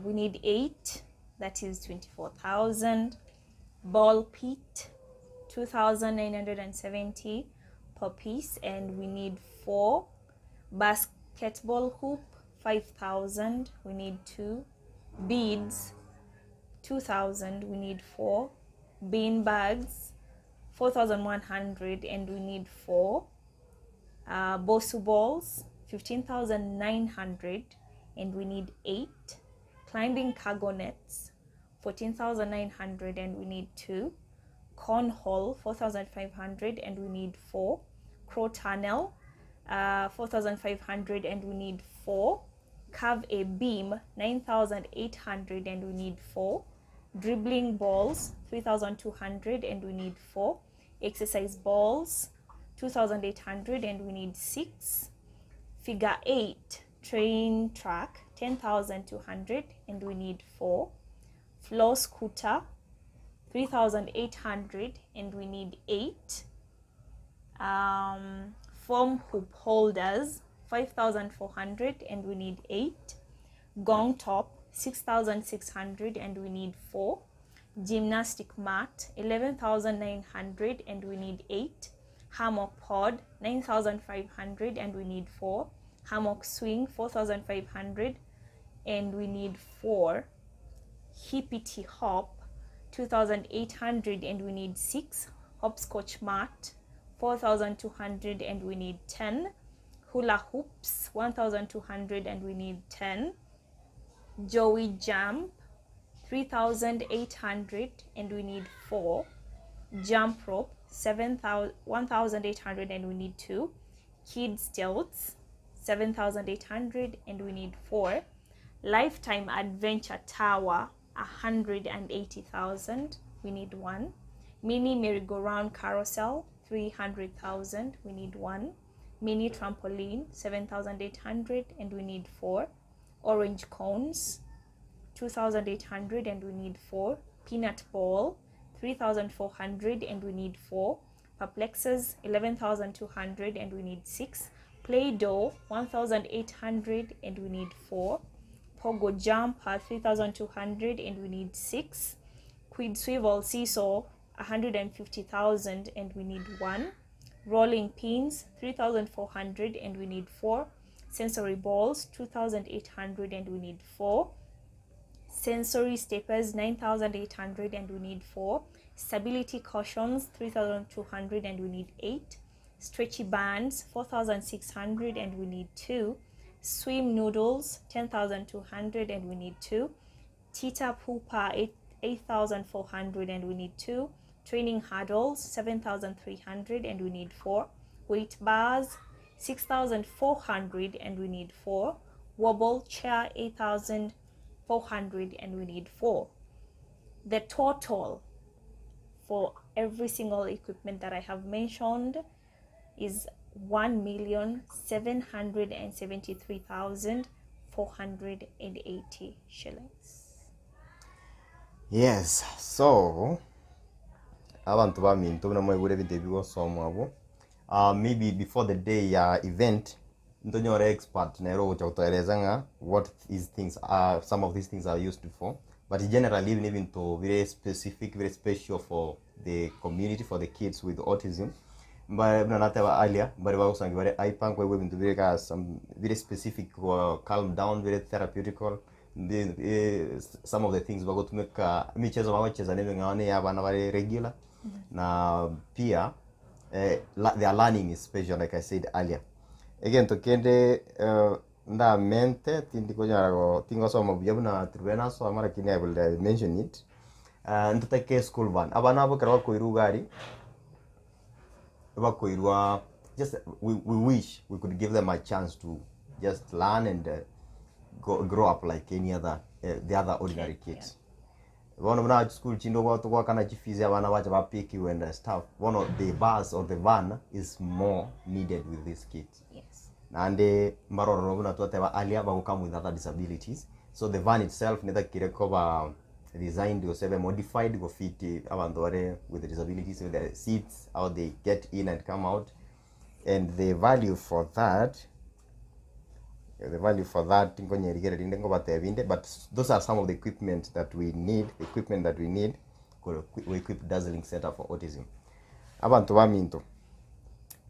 we need 8, that is 24000. Ball pit 2970 per piece and we need 4. Basketball hoop 5000, we need 2. Beads 2000, we need 4. Bean bags 4100 and we need 4. Bosu balls 15900 and we need 8. Climbing cargo nets 14900 and we need 2. Cornhole 4500 and we need 4. Crow tunnel 4500 and we need 4. Curve a beam 9800 and we need 4. Dribbling balls 3200 and we need 4. Exercise balls 2800 and we need 6. Figure 8 train track 10200 and we need 4. Floor scooter 3800 and we need 8. Foam hoop holders 5400 and we need 8. Gong top 6600 and we need 4. Gymnastic mat 11900 and we need 8. Hammock pod 9500 and we need 4. Hammock swing 4500 and we need 4. Hippity hop 2800 and we need 6. Hopscotch mat 4200 and we need 10. Hula hoops 1200 and we need 10. Joey jump 3800 and we need 4. Jump rope 1800 and we need 2. Kids stilts 7800 and we need 4. Lifetime adventure tower 180,000, we need 1. Mini merry-go-round carousel 300,000, we need 1. Mini trampoline 7,800 and we need 4. Orange cones 2,800 and we need 4. Peanut ball 3,400 and we need 4. Perplexus 11,200 and we need 6. Play-Doh 1,800 and we need 4. Pogo jumper 3,200 and we need 6. Quid swivel seesaw 150,000 and we need 1. Rolling pins 3,400 and we need 4. Sensory balls 2,800 and we need 4. Sensory steppers 9,800 and we need 4. Stability cushions 3,200 and we need 8. Stretchy bands 4,600 and we need 2. Swim noodles 10,200 and we need 2. Tita pooper 8,400 and we need 2. Training hurdles 7,300 and we need 4. Weight bars 6,400 and we need 4. Wobble chair 8,400 and we need 4. The total for every single equipment that I have mentioned is 1,773,480 shillings. Yes, so abanto baminto buna mwaigure ebinto ebi bigosomwa abwo. Uh, maybe before the day ya event. Ntonyore expert nere ogocha gotoeresa ng'a what these things are, some of these things are used for, but generally ebi nebinto bire specific, bire special for the community, for the kids with autism. Mbare buna nateba earlier, mbare bagosangi bare hyper, nkoigwa ebinto bire igaa some bire specific ko calm down, bire therapeutical, mbi some of the things bagotumeka, emichezo bagocheza na emeng'ao na eya abana bare regular, na pia their learning is special like I said earlier. Egento kende ndamente tindi konyara go tingosoma buya buna Truben nasoma lakini I will mention it, ntotake school van, abana abo ekero bakoirwa iga aria, bakoirwa just we we wish we could give them a chance to just learn and go grow up like any other the other ordinary kids. Bono buna chisukuru chinde ogo togoakana chifees abana bacha ba pick and stuff, bono the bus or the van is more needed with these kids. Yes. Naende mbare ororo buna twateba earlier bago come with other disabilities, so the van itself netakire koba designed gose ebe modified go fit abanto bare with disabilities with the seats, how they get in and come out, and the value for that the value for that nkonyerigereria rinde nkobatebia inde but those are some of the equipment that we need, the equipment that we need ko equip Dazzling Center for Autism. Abanto baminto,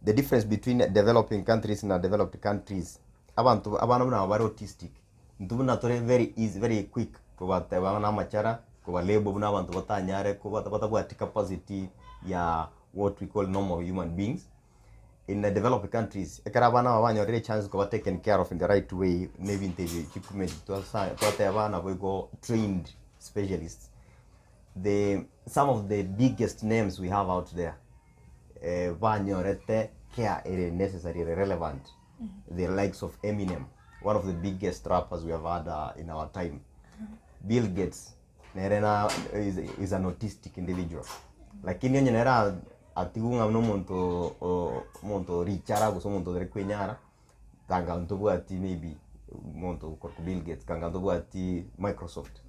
the difference between developing countries na developed countries, abanto abana buna aba bare autistic, intwe buna tore very easy, very quick kobateba na amachara, koba label buna abanto batanyare koba batabwati capacity ya what we call normal human beings. In the developed countries, ekero abana aba banyorire echance koba taken care of in the right way, na ebinto ebi equipment twasa twateba nabo igo trained specialists, the some of the biggest names we have out there eh, banyorete care ere necessary ere relevant the likes of Eminem one of the biggest rappers we have had in our time Bill Gates nere na is, is an autistic individual lakini onye nere a- atigwe ng'a nomonto o- omonto orichara gose omonto otari kwenyara tanga ntobwati maybe omonto okorokwa Bill Gates kanga ntobwati Microsoft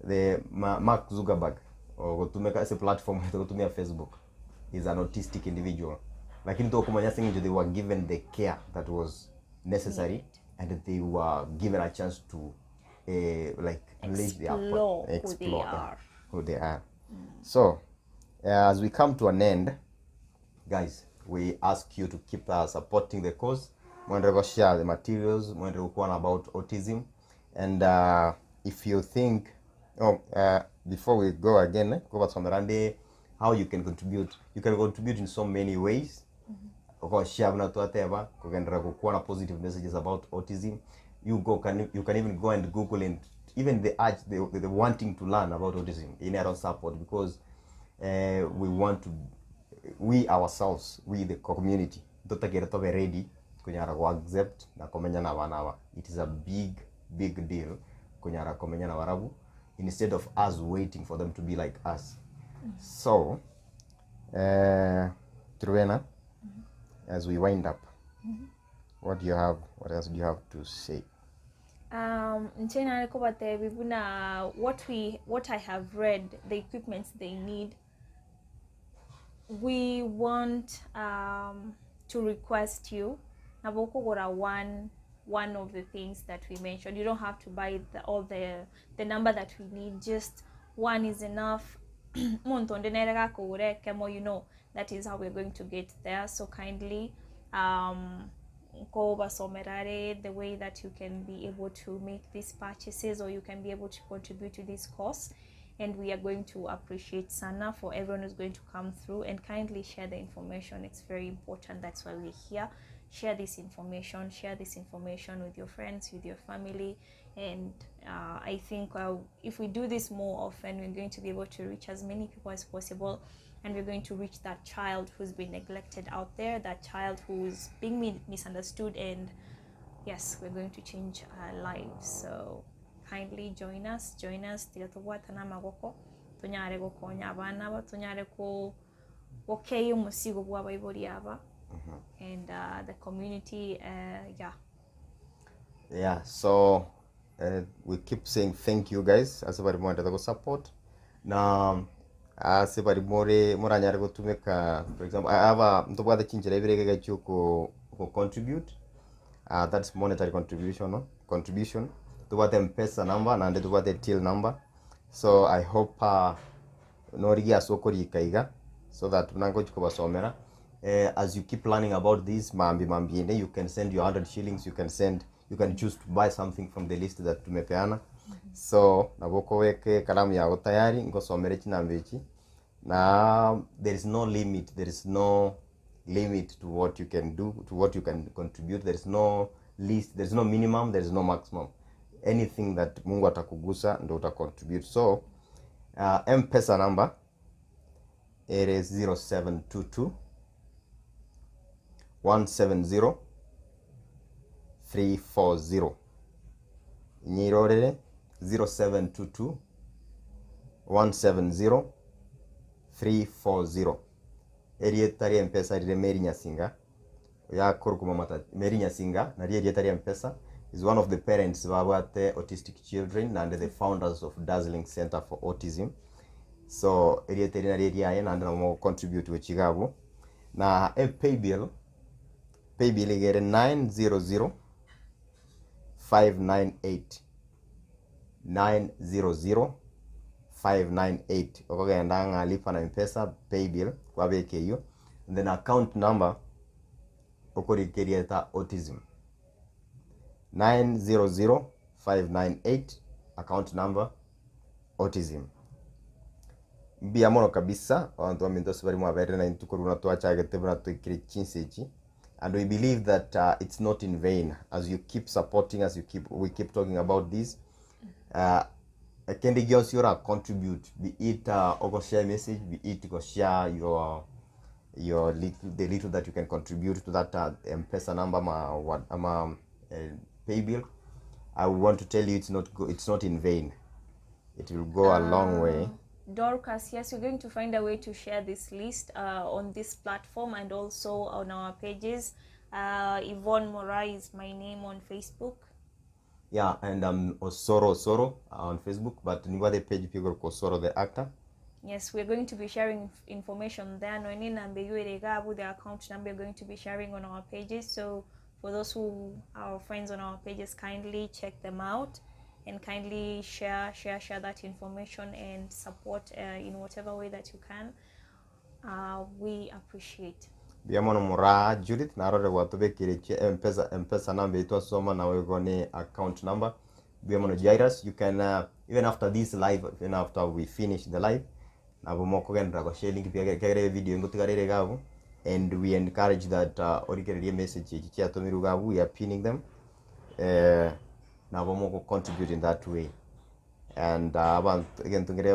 the Ma- Mark Zuckerberg ogotumeka ase platform togotumia Facebook is an autistic individual lakini tokomanya ase eng'encho they were given the care that was necessary and they were given a chance to eh, like unleash their Explore who they explore are. who they are. So as we come to an end, guys, we ask you to keep supporting the cause. Mwende go share the materials, mwende go about autism. And if you think, oh, before we go again, eh, go back on how you can contribute. You can contribute in so many ways. Go share buna twateba, kugendera kukuwa na positive messages about autism. You go can you can even go and Google and even the urge, the wanting to learn about autism in our own support because we want to we ourselves we the community totakire tobe ready kunyara ku accept na komenya na abana aba it is a big big deal kunyara komenya na barabu instead of us waiting for them to be like us so Truena, as we wind up what do you have what else do you have to say Inche nare kobatebi buna what we what I have read the equipments they need we want to request you nabo okogora one one of the things that we mentioned you don't have to buy the, all the the number that we need just one is enough omonto onde nere gakogora ekemo you know that is how we're going to get there so kindly nkobasomera are the way that you can be able to make these purchases or you can be able to contribute to this cause and we are going to appreciate sana for everyone who's going to come through and kindly share the information it's very important that's why we're here share this information share this information with your friends with your family and I think if we do this more often we're going to be able to reach as many people as possible and we're going to reach that child who's been neglected out there that child who's being misunderstood and yes we're going to change our lives so kindly join us join us tiga tobwatane amagoko tonyare gokonya abana aba tonyare ko gokei omosigo bwa abaibori aba and the community yeah yeah so we keep saying thank you guys ase bari mwendete go support na ase bari more moranyare gotumeka for example aba ntobwate chinchera ibere iga chia oko contribute. That's monetary contribution, contribution. Tobwate mpesa number naende tobwate till number. So I hope norigie ase okorika iga so that buna ngochi kobasomera as you keep learning about this mambia mambia ende you can send your 100 shillings, you can send, you can choose to buy something from the list that tumepeana. So nabo okobeka ekaramu yago tayari ngosomere chinamba echi na there is no limit, there is no limit to what you can do, to what you can contribute. There is no list, there is no minimum, there is no maximum. Anything that Mungu atakugusa ndo uta contribute. So M-Pesa number it is 0722 170 340. Nyirorere 0722 170 340. Erieta ria M-Pesa rire Mary Nyasinga yakorokwa mama Mary Nyasinga nario erieta ria M-Pesa is one of the parents babwate autistic children naende the founders of Dazzling Center for Autism. So erieta eri nario eriaye naende nabo mogo contribute gochia iga abwo. Na e paybill, paybill iga ere 900 598 900 598 okogenda ng'a lipa na mpesa paybill kwabeka eywo and then account number okorika erieta autism 900598 account number autism. Mbuya mono kabisa abanto baminto ase baria mwaberire naintwe korwa buna twachagete buna toikire chinsa echi and we believe that it's not in vain as you keep supporting as you keep we keep talking about this kende gionsi ora contribute be it ogoshare message be it goshare your little, the little that you can contribute to that M-Pesa number ama, what, ama pay bill. I want to tell you it's not go, it's not in vain. It will go a long way. Dorcas, yes, we're going to find a way to share this list on this platform and also on our pages. Yvonne Morai is my name on Facebook. Yeah, and Osoro Osoro on Facebook, but niwa the page people Osoro the actor. Yes, we're going to be sharing information there. Noeni number you the account number we're going to be sharing on our pages. So for those who are friends on our pages, kindly check them out and kindly share, share, share that information and support in whatever way that you can. We appreciate. Mbuya mono Moraa Judith narore gwatobekire chi Mpesa Mpesa number itwasoma nawe igo ni account number. Mbuya mono Jairus you can even after this live even after we finish the live nabo mokogenderera goshare link pi ekiagera evideo ngotigara ere iga abwo and we encourage that origererie message echi chiatomirwe iga abwo we are pinning them eh, nabo mogo contribute in that way and abanto egento nkere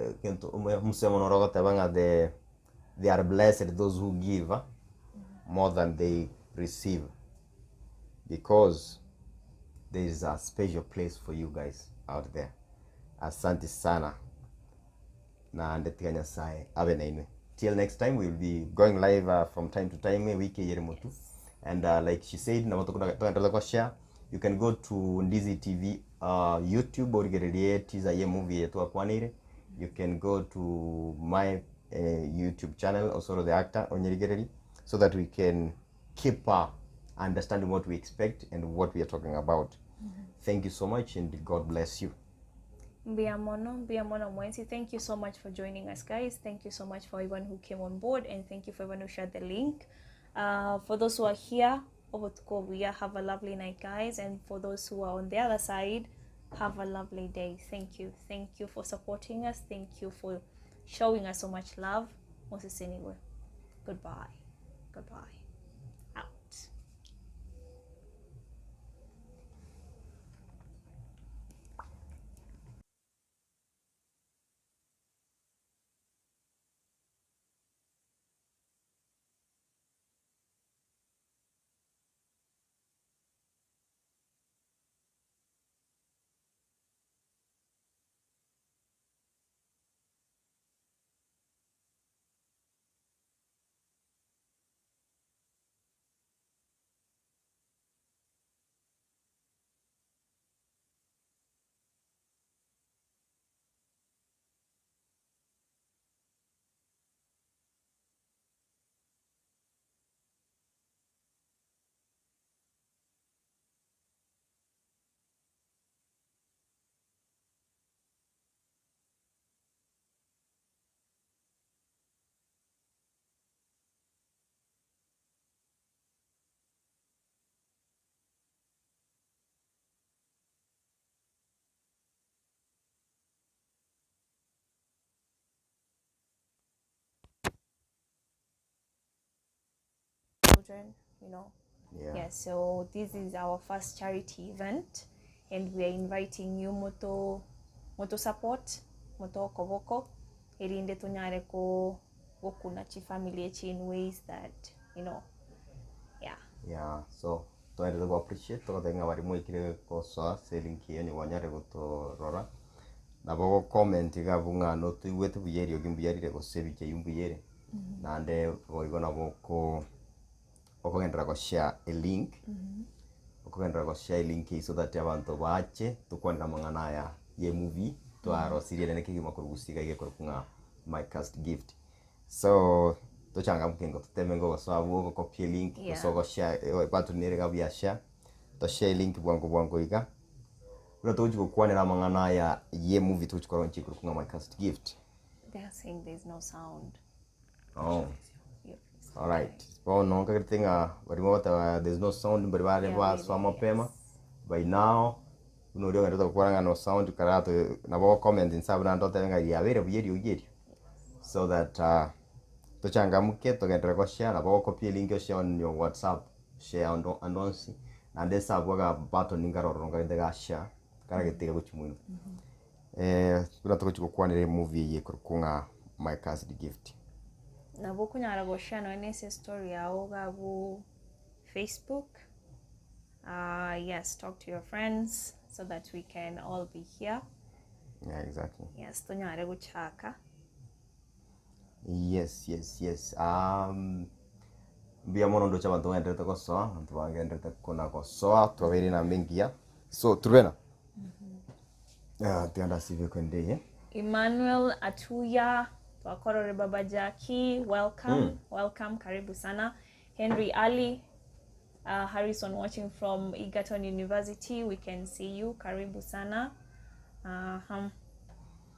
egento omosemia noro ogoteba ng'a the they are blessed those who give more than they receive because there is a special place for you guys out there. Asante sana naende tiga Nyasaye abe nainwe. Till next time we will be going live from time to time wiki eye ere motu and like she said nabo togenderete go share you can go to Ndizi TV YouTube origererie teaser ye movie eye twakwaneire you can go to my YouTube channel Osoro the actor onyerigererie so that we can keep understanding what we expect and what we are talking about. Thank you so much and God bless you. Mbuya mono, mbuya mono mwensi. Thank you so much for joining us, guys. Thank you so much for everyone who came on board, and thank you for everyone who shared the link. For those who are here, obotuko obuya, have a lovely night, guys. And for those who are on the other side, have a lovely day. Thank you. Thank you for supporting us. Thank you for showing us so much love. Moseseniwe. Goodbye. Goodbye. Out. children, you know. Yeah. Yeah, so this is our first charity event and we are inviting you moto moto support moto koboko erinde tonyare ko gokuna chifamily echi in ways that you know yeah. Yeah, so twaendete go appreciate togoteba ng'a baria mwaikire gosoa ase elink eye onye kwanyarire gotorora, nabo ogo comment iga abwo ng'a notoigwete buya eriogi mbuya rire gose ebicha eywo mbuya ere, naende boigo nabo oko okogenderera go share elink, okogenderera go share elink eywo so that abanto bache tokwanere amang'ana aya ya emovie twarosirie ere kegima korwa gusii iga egekorokwa ng'a my cursed gift. So tochangamke ingo toteme ngogosoa abwo ogocopy elink Yeah. gose ogoshare eh, button nere iga buya share, toshare elink bwango bwango iga, buna togochi gokwanera amang'ana aya ya emovie togochi korochia ekorokwa ng'a my cursed gift. They are saying there's no sound. Oh. Yep. Alright. Bono nkagerete ng'a baria bagoteba there's no sound mbari bare Yeah, basoa really, mapema yes. by now buna oria ogenderete gokwana ng'a no sound karato nabo ogo comment inse abwo naende otebe ng'a riabeire buya eriogi erio so that uh, tochangamke togenderere goshare nabo ogocopy elink oshare on your whatsapp share ondo ande onsi naende ase abwo aga button nkarororo nkarente ga share karagete iga gochia moino. Eh, buna togochia gokwanera emovie eye ekorokwa ng'a My Cursed Gift. Nabo okonyara goshare nonya na ase estory yao iga abwo Facebook. Yes, talk to your friends so that we can all be here. Yeah, exactly. Yes, tonyare gochaka. Yes, yes, yes. Um, mbuya mono ndoche abanto bagenderete gosoa, abanto bagenderete kona gosoa, twabeire enamba engiya. So, Truvena. Ah, tiga ndasibe kwende eye. Emmanuel Atuya, twakorore Baba Jackie, welcome, welcome, karibu sana. Henry Ali, Harrison watching from Egerton University, we can see you, karibu sana. Uh-huh.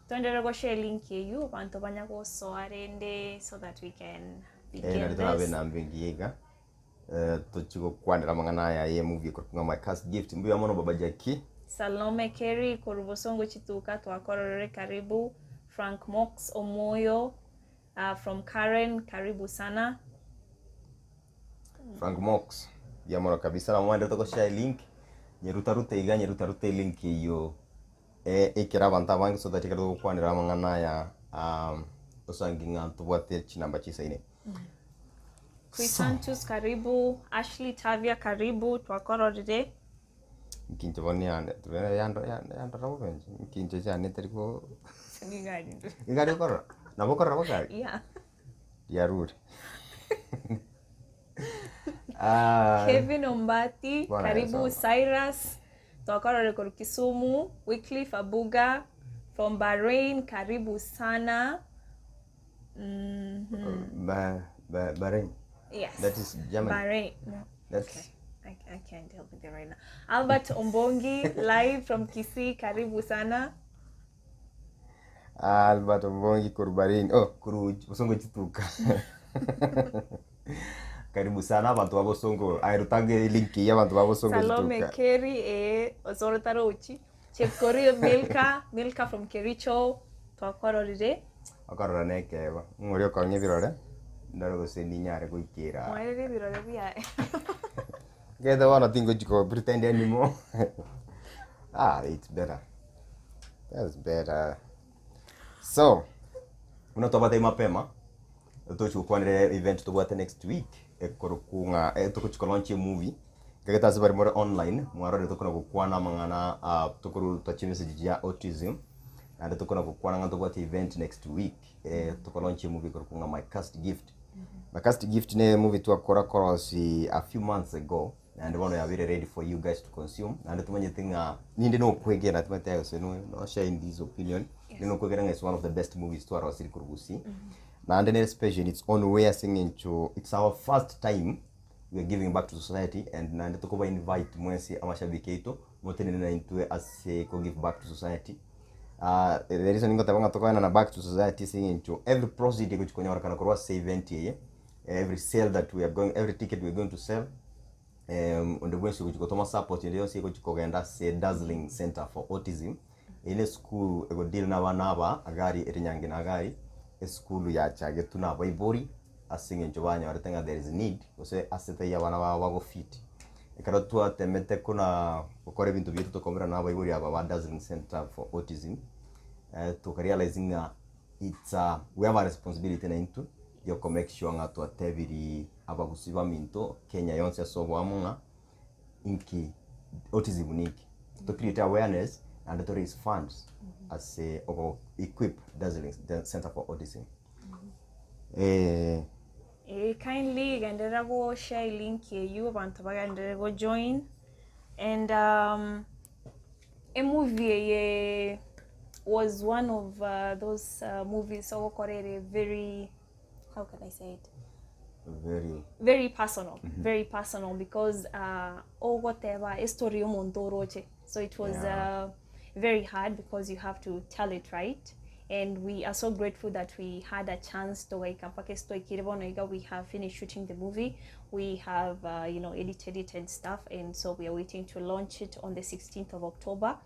Twenderere goshare link eywo abanto banya gosoa rende so that we can Eh, begin nari torabe this. enamba engiya iga. Eh, tochi gokwanera amang'ana aya ye movie ekorokwa ng'a My Cursed Gift. Mbuya mono Baba Jackie. Salome Kerry korwa Bosongo Chituka twakororere karibu. Frank Mox Omoyo from Karen karibu sana. Frank Mox mbuya mono kabisa nabo mwaenderete goshare link nyerutarute iga nyerutarute link eyio eh, ekere abanto abange so that ekero togokwanera amang'ana aya um, osangi ng'a ntobwate chinamba chisaine. Chrysantus karibu, Ashley Tavia karibu twakororire. Nkinche bono yane tubere yando yandora bobe inche, nkinche chiane tari ko nigo ari okorora? Nabo okorora bogari? Yeah. Riarure. Ah, Kevin Ombati, Bwana karibu Yesu. Cyrus, twakorore koru Kisumu, Wycliffe Abuga from Bahrain, karibu sana. Ba, ba, Bahrain. Yes. That is Germany. Bahrain. No. That's Okay. I can't help with it right now. Albert Ombongi, live from Kisii, karibu sana. Albert Ombongi koru Bahrain. Oh, koru Bosongo chituka. Karibu sana abanto ba Bosongo. Aye rutange link ya abanto ba Bosongo Salome chituka. Kerry, eh, Osoro Tarochi. Chepkorir Milka, Milka from Kericho, twakororire. Okorora na ekeegwa. Ng'ori okong'ia ebirore, ndore gose ninyare goikera. Mwarire ebirore biaye. Gethe bono tingochi ko pretend anymore. Ah, it's better. That's better. So, buna twabatebia mapema, togochi gokwanera event tobwate next week, ekorokwa ng'a eh, togochi kolaunch emovie, ekero ase baria more online, mwarorire tokona gokwana amang'ana ah, tokoruta chimessage chia autism, naende tokona gokwana ng'a tobwate event next week, eh, tokolaunch emovie ekorokwa ng'a My Cursed Gift. My Cursed Gift ne emovie twakora korosi a few months ago, naende bono yabeire ready for you guys to consume, naende tomanyete ng'a ninde nokwegena timanyete aye gose no no share in this opinion, ninde nokwegena ng'a it's one of the best movies twarosirie korwa gusii, naende nere special in its own way ase eng'encho it's our first time we are giving back to society and naende tokoba invite mwensi amashabiki aito motenene naintwe ase ko give back to society. Ah, the reason ngoteba ng'a tokoenana back to society ase eng'encho every proceed egochi konyorekana korwa ase event eye, every sale that we are going, every ticket we are going to sell, em, onde bwensi ogochi gotoma support ende yonsi egochi kogenda ase Dazzling Center for Autism, eye ne esukuru ego deal na abana aba agari ere nyange na agari, esukuru yachagetwe na abaibori. Ase eng'encho banyorete ng'a there is need, gose ase taiyo abana babo bago fit. Ekero twatemete kona gokora ebinto biaito tokaumera na abaibori aba ba Dazzling Centre for Autism, toka realize ng'a it's a we have a responsibility naintwe ya oko make sure ng'a twatebirie abagusii baminto Kenya yonsi ase oboamo ng'a inki autism ninki. To create awareness naende to raise funds ase ogo equip Dazzling Centre for Autism. Eh. Eh, kindly genderera go share link eywo abanto bagenderere go join and um, emovie eye was one of uh, those uh, movies ogokora ere very how can I say it Very. very personal very personal because uh, ogoteba estory yomonto oroche so it was Yeah. uh, very hard because you have to tell it right and we are so grateful that we had a chance togaika mpaka ase twaikire bono iga we have finished shooting the movie we have uh, you know edited it and stuff and so we are waiting to launch it on the 16th of October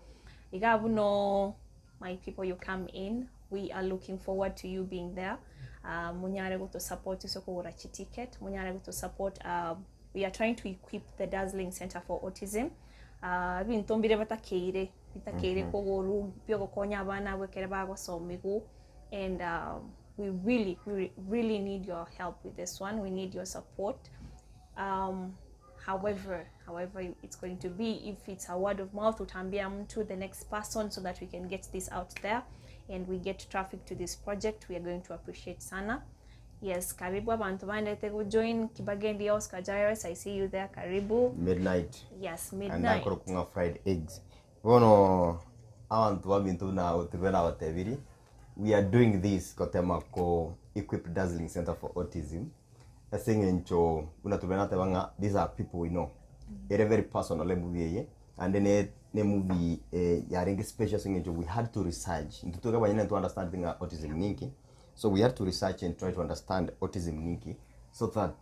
iga buno my people you come in we are looking forward to you being there uh, munyare goto support ase okogora chiticket munyare goto support uh, we are trying to equip the Dazzling Center for Autism uh, ebinto mbire batakeire bitakeire kogoru biogokonya abana abwo ekere bagosomigwa and um, we really we really need your help with this one we need your support um, however however it's going to be if it's a word of mouth utaambia mtu the next person so that we can get this out there and we get traffic to this project we are going to appreciate sana yes karibu abantu bandete kujoin kibagendi Oscar Jairus I see you there karibu Midnight. yes And midnight akoro kung'a fried eggs. Bono abanto baminto buna otirwe nabatebiri we are doing this gotema ko equip Dazzling Center for Autism ase eng'encho buna tube nateba ng'a these are people we know ere very personal emovie eye and ne ne movie eh, yarenge special ase eng'encho we had to research intwe tweka abanyene to understand ng'a autism ninki so we had to research and try to understand autism ninki so that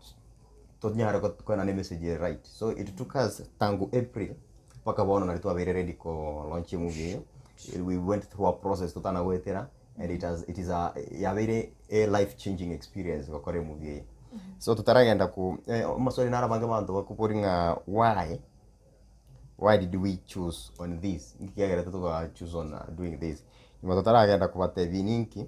tonyare koenana emessage ere right so it took us tangu April mpaka bono nari twabeire ready ko launch emovie eyo we went through a process totana goetera and it has it is a yabeire a life changing experience gokora emovie eye so totaragenda ku eh, amaswali naro abange abanto bakobori ng'a why why did we choose on this nki kiagerete toga choose on uh, doing this nyuma totaragenda kobatebia ninki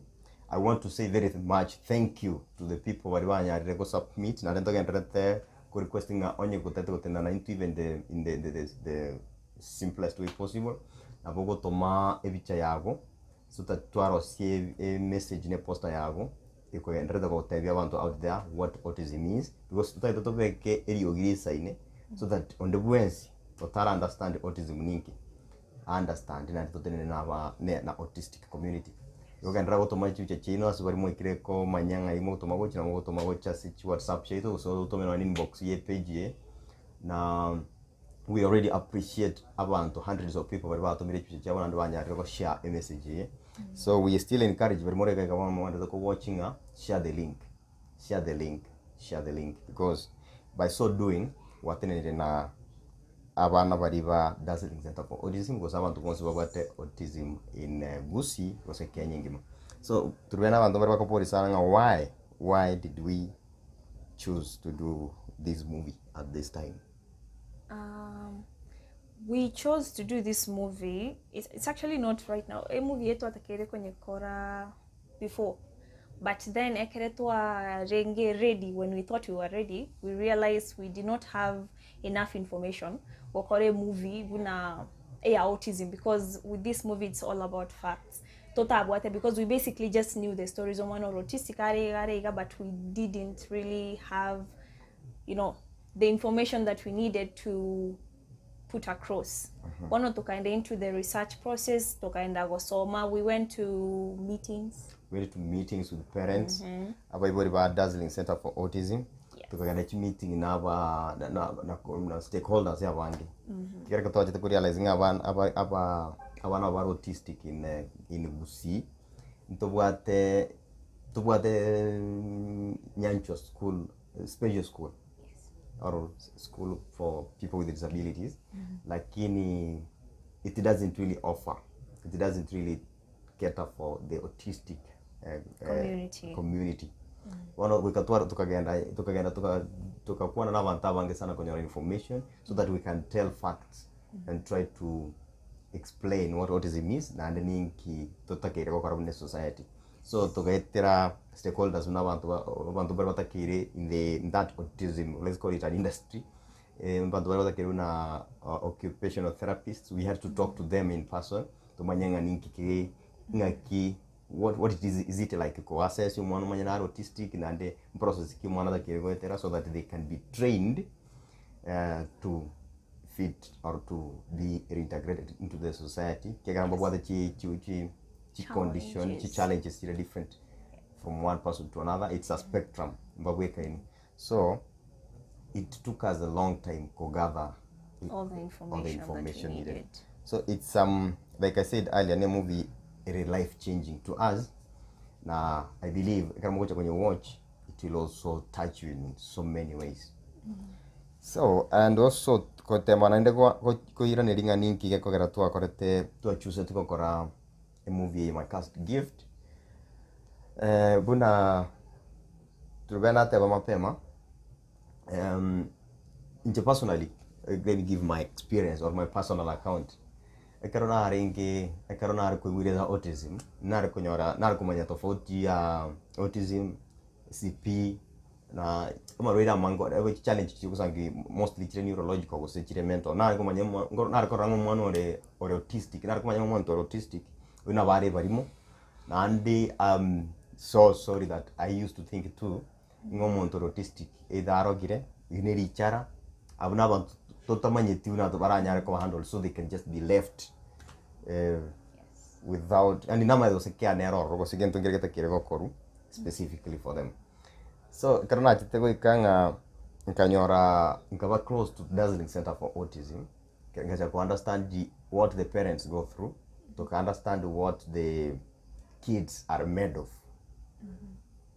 I want to say very much thank you to the people bari banyarire go submit naende ntogendererete ko request ng'a onye gotete gotenda intwe even the in the, the, the, the simplest way possible nabo gotoma ebicha yabo so that twarosie e message ne poster yabo ekogendererete gotebia abanto out there what autism is because totagete tobeke eriogi risaine so that onde bwensi otara understand autism ninki understand naende totenene na aba ne na autistic community. Igo genderera gotoma chibicha chiaino ase baria mwaikire komanya ng'ai mogotoma gochia nabo mogotoma gocha ase chi whatsapp chiaito gose otome nonya na inbox ye page eye na we already appreciate abanto hundreds of people baria batomire chibicha chiabo naende banyarire go share emessage eye so we still encourage baria more iga iga bono mogenderete ko watching ng'a share the link share the link share the link because by so doing gwatenenire na abana baria ba Dazzling Center for Autism gose abanto bonsi babwate autism in Gusii gose Kenya engima. So turube na abanto baria bakobori sana ng'a why why did we choose to do this movie at this time? We chose to do this movie it's, it's actually not right now emovie eye twatakeire konyekora before but then ekere twarenge ready when we thought we were ready we realized we did not have enough information gokora emovie buna eya autism because with this movie it's all about facts totabwate because we basically just knew the stories omwana ore autistic are iga are iga but we didn't really have you know the information that we needed to put across bono tokaenda into the research process tokaenda gosoma we went to meetings We went to meetings with parents abaibori ba Dazzling Center for Autism Yes. tukagenda chi meeting na aba na, na, na, na stakeholders abange kera twachete ku realize ng'a abana aba aba abana bare autistic in eh, in Gusii ntobwate tobwate Nyanchwa school special school or school for people with disabilities lakini it doesn't really offer it doesn't really cater for the autistic Community. community. Bono goika tware tokagenda tokagenda toka tokakwana na abanto abange sana konyora information so that we can tell facts and try to explain what autism is naende ninki totakeire gokora buna esociety. So togaetera stakeholders buna abanto ba abanto mbare batakeire in the in that autism let's call it an industry abanto baria batakeire buna occupational therapists we had to talk to them in person tomanye ng'a ninki ke ng'aki what what it is is it like ko assess omwana omanye nare autistic naende process ki omwana atakeire goetera so that they can be trained to fit or to be reintegrated into the society ekiagera mbabwate chi chi chi chi condition chi Challenges. challenges chire different from one person to another it's a spectrum mbabwekaini so it took us a long time ko gather All the all the information that we information needed needed. so it's um like I said earlier ne movie ere life changing to us na I believe ekero mogocha konye watch it will also touch you in so many ways so and also gotema naende gwa- go- koiraneria ng'a ninki gekogera twakorete twachusete gokora emovie eye my cursed gift eh, buna Rubén nateba mapema um, inche personally eh, let me give my experience or my personal account ekero narenge ekero nare koigwera autism nare konyora nare komanya tofauti ya autism CP na amarwaire amange ore challenge chigosangi mostly chire neurological gose chire mental nare komanya omo nare korora ng'a omwana ore ore autistic nare komanya ng'a omonto ore autistic oywo nabo are ebarimo naende am so sorry that I used to think too ng'a omonto ore autistic either arogire eywo ne richara abwo na abanto totamanyeti buna baranyare koba handled so they can just be left without yaani namanyete gose care nere ororo gose gento nkere getakire gokorwa specifically for them. So ekero nachete goika ng'a nkanyora nkaba close to Dazzling Center for Autism, ngacha ko understand what the parents go through, toka understand what the kids are made of.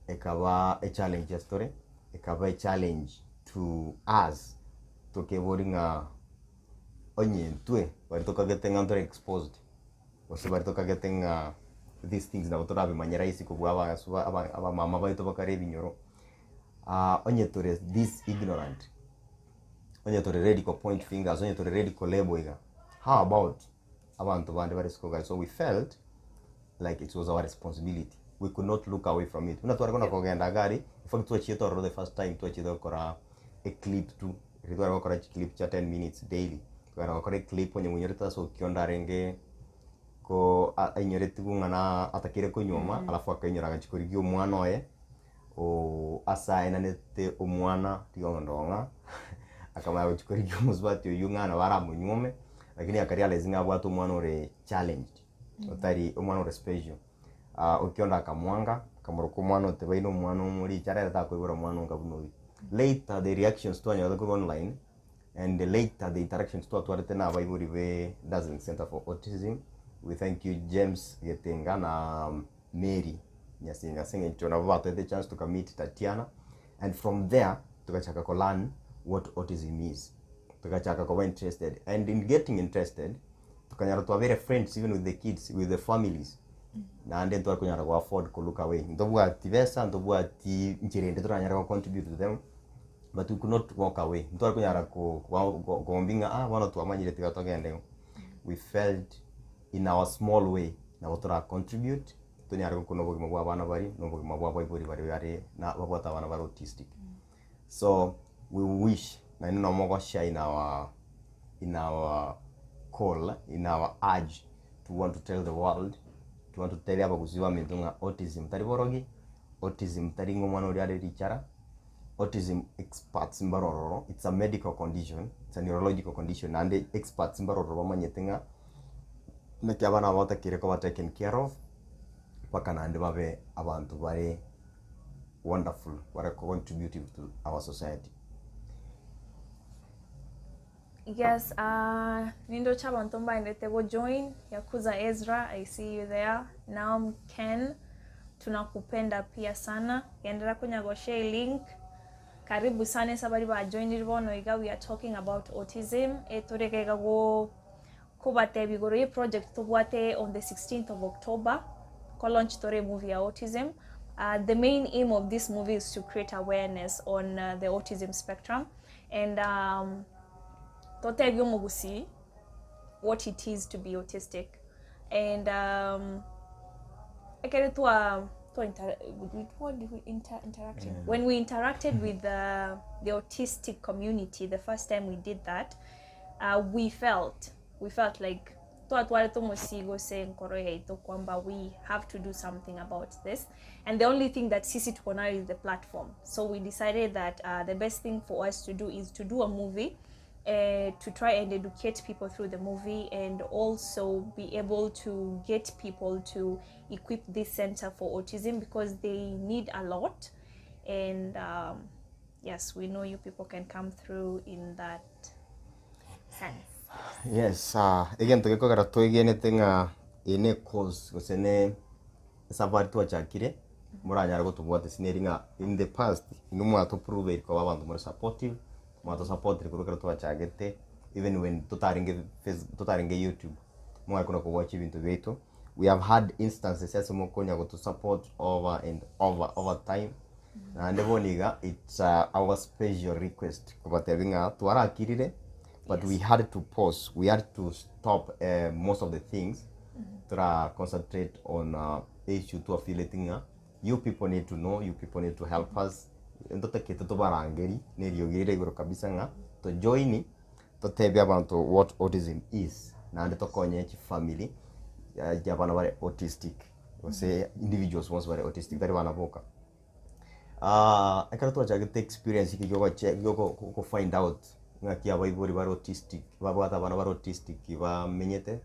Ekaba e challenge ase tore, ekaba e challenge to us, tokebori ng'a onye intwe baria tokagete ng'a ntore exposed, gose baria tokagete ng'a these things nabo torabimanye rahisi kobua abasu aba abamama baito bakare ebinyoro, onye tore this ignorant, onye tore ready ko point fingers, onye tore ready ko label iga, how about abanto bande bare isiko iga, so we felt like it was our responsibility, we could not look away from it. Buna tware kona kogenda iga aria, in fact twachiete ororo the first time twachiete gokora e clip tu, riria tware gokora chiclip chia ten minutes daily, tokagenda gokora eclip onye moinyorete ase okiondo arenge ko ainyoretigwe ng'a na atakire konyuoma alafu akainyora agachia korigia omwana oye, oo ase aenanete omwana rigia ondong'a, akamanya gochia korigia omosubati oywo ng'a nabo aramonyuome, lakini aka realize ng'a abwate omwana ore challenged, otari omwana ore special. Okiondo akamwanga, akamoroka omwana otebaine omwana omoriche arere takoibora omwana onga buna oyio. Later the reactions twanyorete korwa online, and later the interactions twatwarete na abaibori be Dazzling Center for Autism, we thank you James Getinga na Mary Nyasinga ase eng'encho nabo batoete echance toka meet Tatiana, and from there togachaka ko learn what autism is, togachaka koba interested and in getting interested tokanyora twabeire friends even with the kids, with the families, naende ntware konyara go afford ko look away, ntobwati besa, ntobwati nchera ende toranyare go contribute to them, but we could not walk away, ntware konyara ko ko kombia ng'a ah bono twamanyire tiga togende igo, we felt in our small way nabo tora contribute tonyare gokuna obogima bwa abana baria na obogima bwa abaibori baria bare na babwate abana bare autistic. So we wish naende nomo go share in our in our call in our urge to want to tell the world to want to tell abagusii baminto ng'a autism tari borogi, autism tari ng'a omwana oria are richara, autism experts mbare ororo, it's a medical condition, it's a neurological condition naende experts mbare ororo bamanyete ng'a naki abana aba batakeire koba taken care of, mpaka naende babe abanto bare wonderful, bare contributive to our society. Yes, uh, nindoche abanto mbaendete go join Yakuza Ezra, I see you there. Naom Ken, tunakupenda pia sana. Genderera konya go share link. Karibu sana ase abari ba joinire bono iga we are talking about autism. Etore iga iga go kobatebia igoro ye project tobwate on the 16th of October. Ko launch tore movie ya autism. The main aim of this movie is to create awareness on the autism spectrum and totebie omogusii what it is to be autistic and ekere twa twa inter what did we inter interacted when we interacted with the, the autistic community the first time we did that we felt we felt like twatwarete omosigo ase enkoro yaito kwamba we have to do something about this and the only thing that sisi tuko nayo is the platform so we decided that the best thing for us to do is to do a movie to try and educate people through the movie and also be able to get people to equip this center for autism because they need a lot and yes we know you people can come through in that sense. Yes, egento gekogera twegenete ng'a eye ne cause gose ne esafari twachakire, moranyare gotobwata ase neri ng'a in the past inwe mwatopruveri koba abanto more supportive, mwatosapotire korwa ekero twachagete even when totarenge face totarenge YouTube, mware kona kowatch ebinto biaito, we have had instances ase mokonya gotosupport over and over over time, naende bono iga it's our special request kobatebia ng'a twarakirire but we had to pause, we had to stop most of the things tora concentrate on issue twafeelete ng'a you people need to know, you people need to help us, ntotakete tobarangeri na eriogi rire igoro kabisa ng'a tojoini totebie abanto what autism is naende tokonye chifamiri chia abana bare autistic gose individuals bonsi bare autistic tari bana boka. Ekero twachagete experience eke giogoche gioko go find out ng'aki abaibori bare autistic babwate abana bare autistic bamenyete,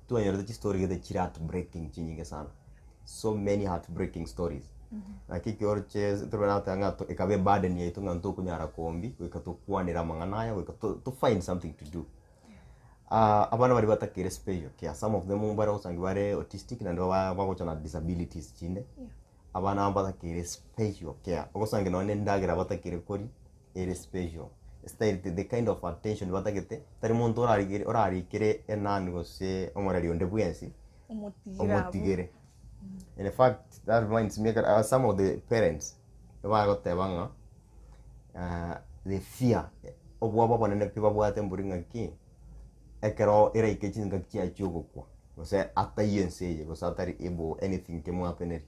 twanyorete chistory gete chire heartbreaking chinyinge sana, so many heartbreaking stories. Naki ekioroche tore nateba ng'a to ekaba eburden yaito ng'a ntokonyara kombi goika tokwanere amang'ana aya goika to to find something to do. Abana baria batakeire special care, some of them mbare ogosangi bare autistic naende ba bagocha na disabilities chinde. Abana aba batakeire special care, ogosangi nonye na endagera batakeire koria ere special, style the kind of attention batagete, tari monto orarigere orarikere enani gose omoreri onde bwensi, Omotigere abwo. omotigere. In fact, that reminds me ekero some of the parents, ebagoteba ng'a the fear, obwoba obonene pi babwate mbori ng'aki, ekero eraike chingaki chiaye chiogokwa, gose ataiyo ense eye, gose atari able anything kemohapeneri,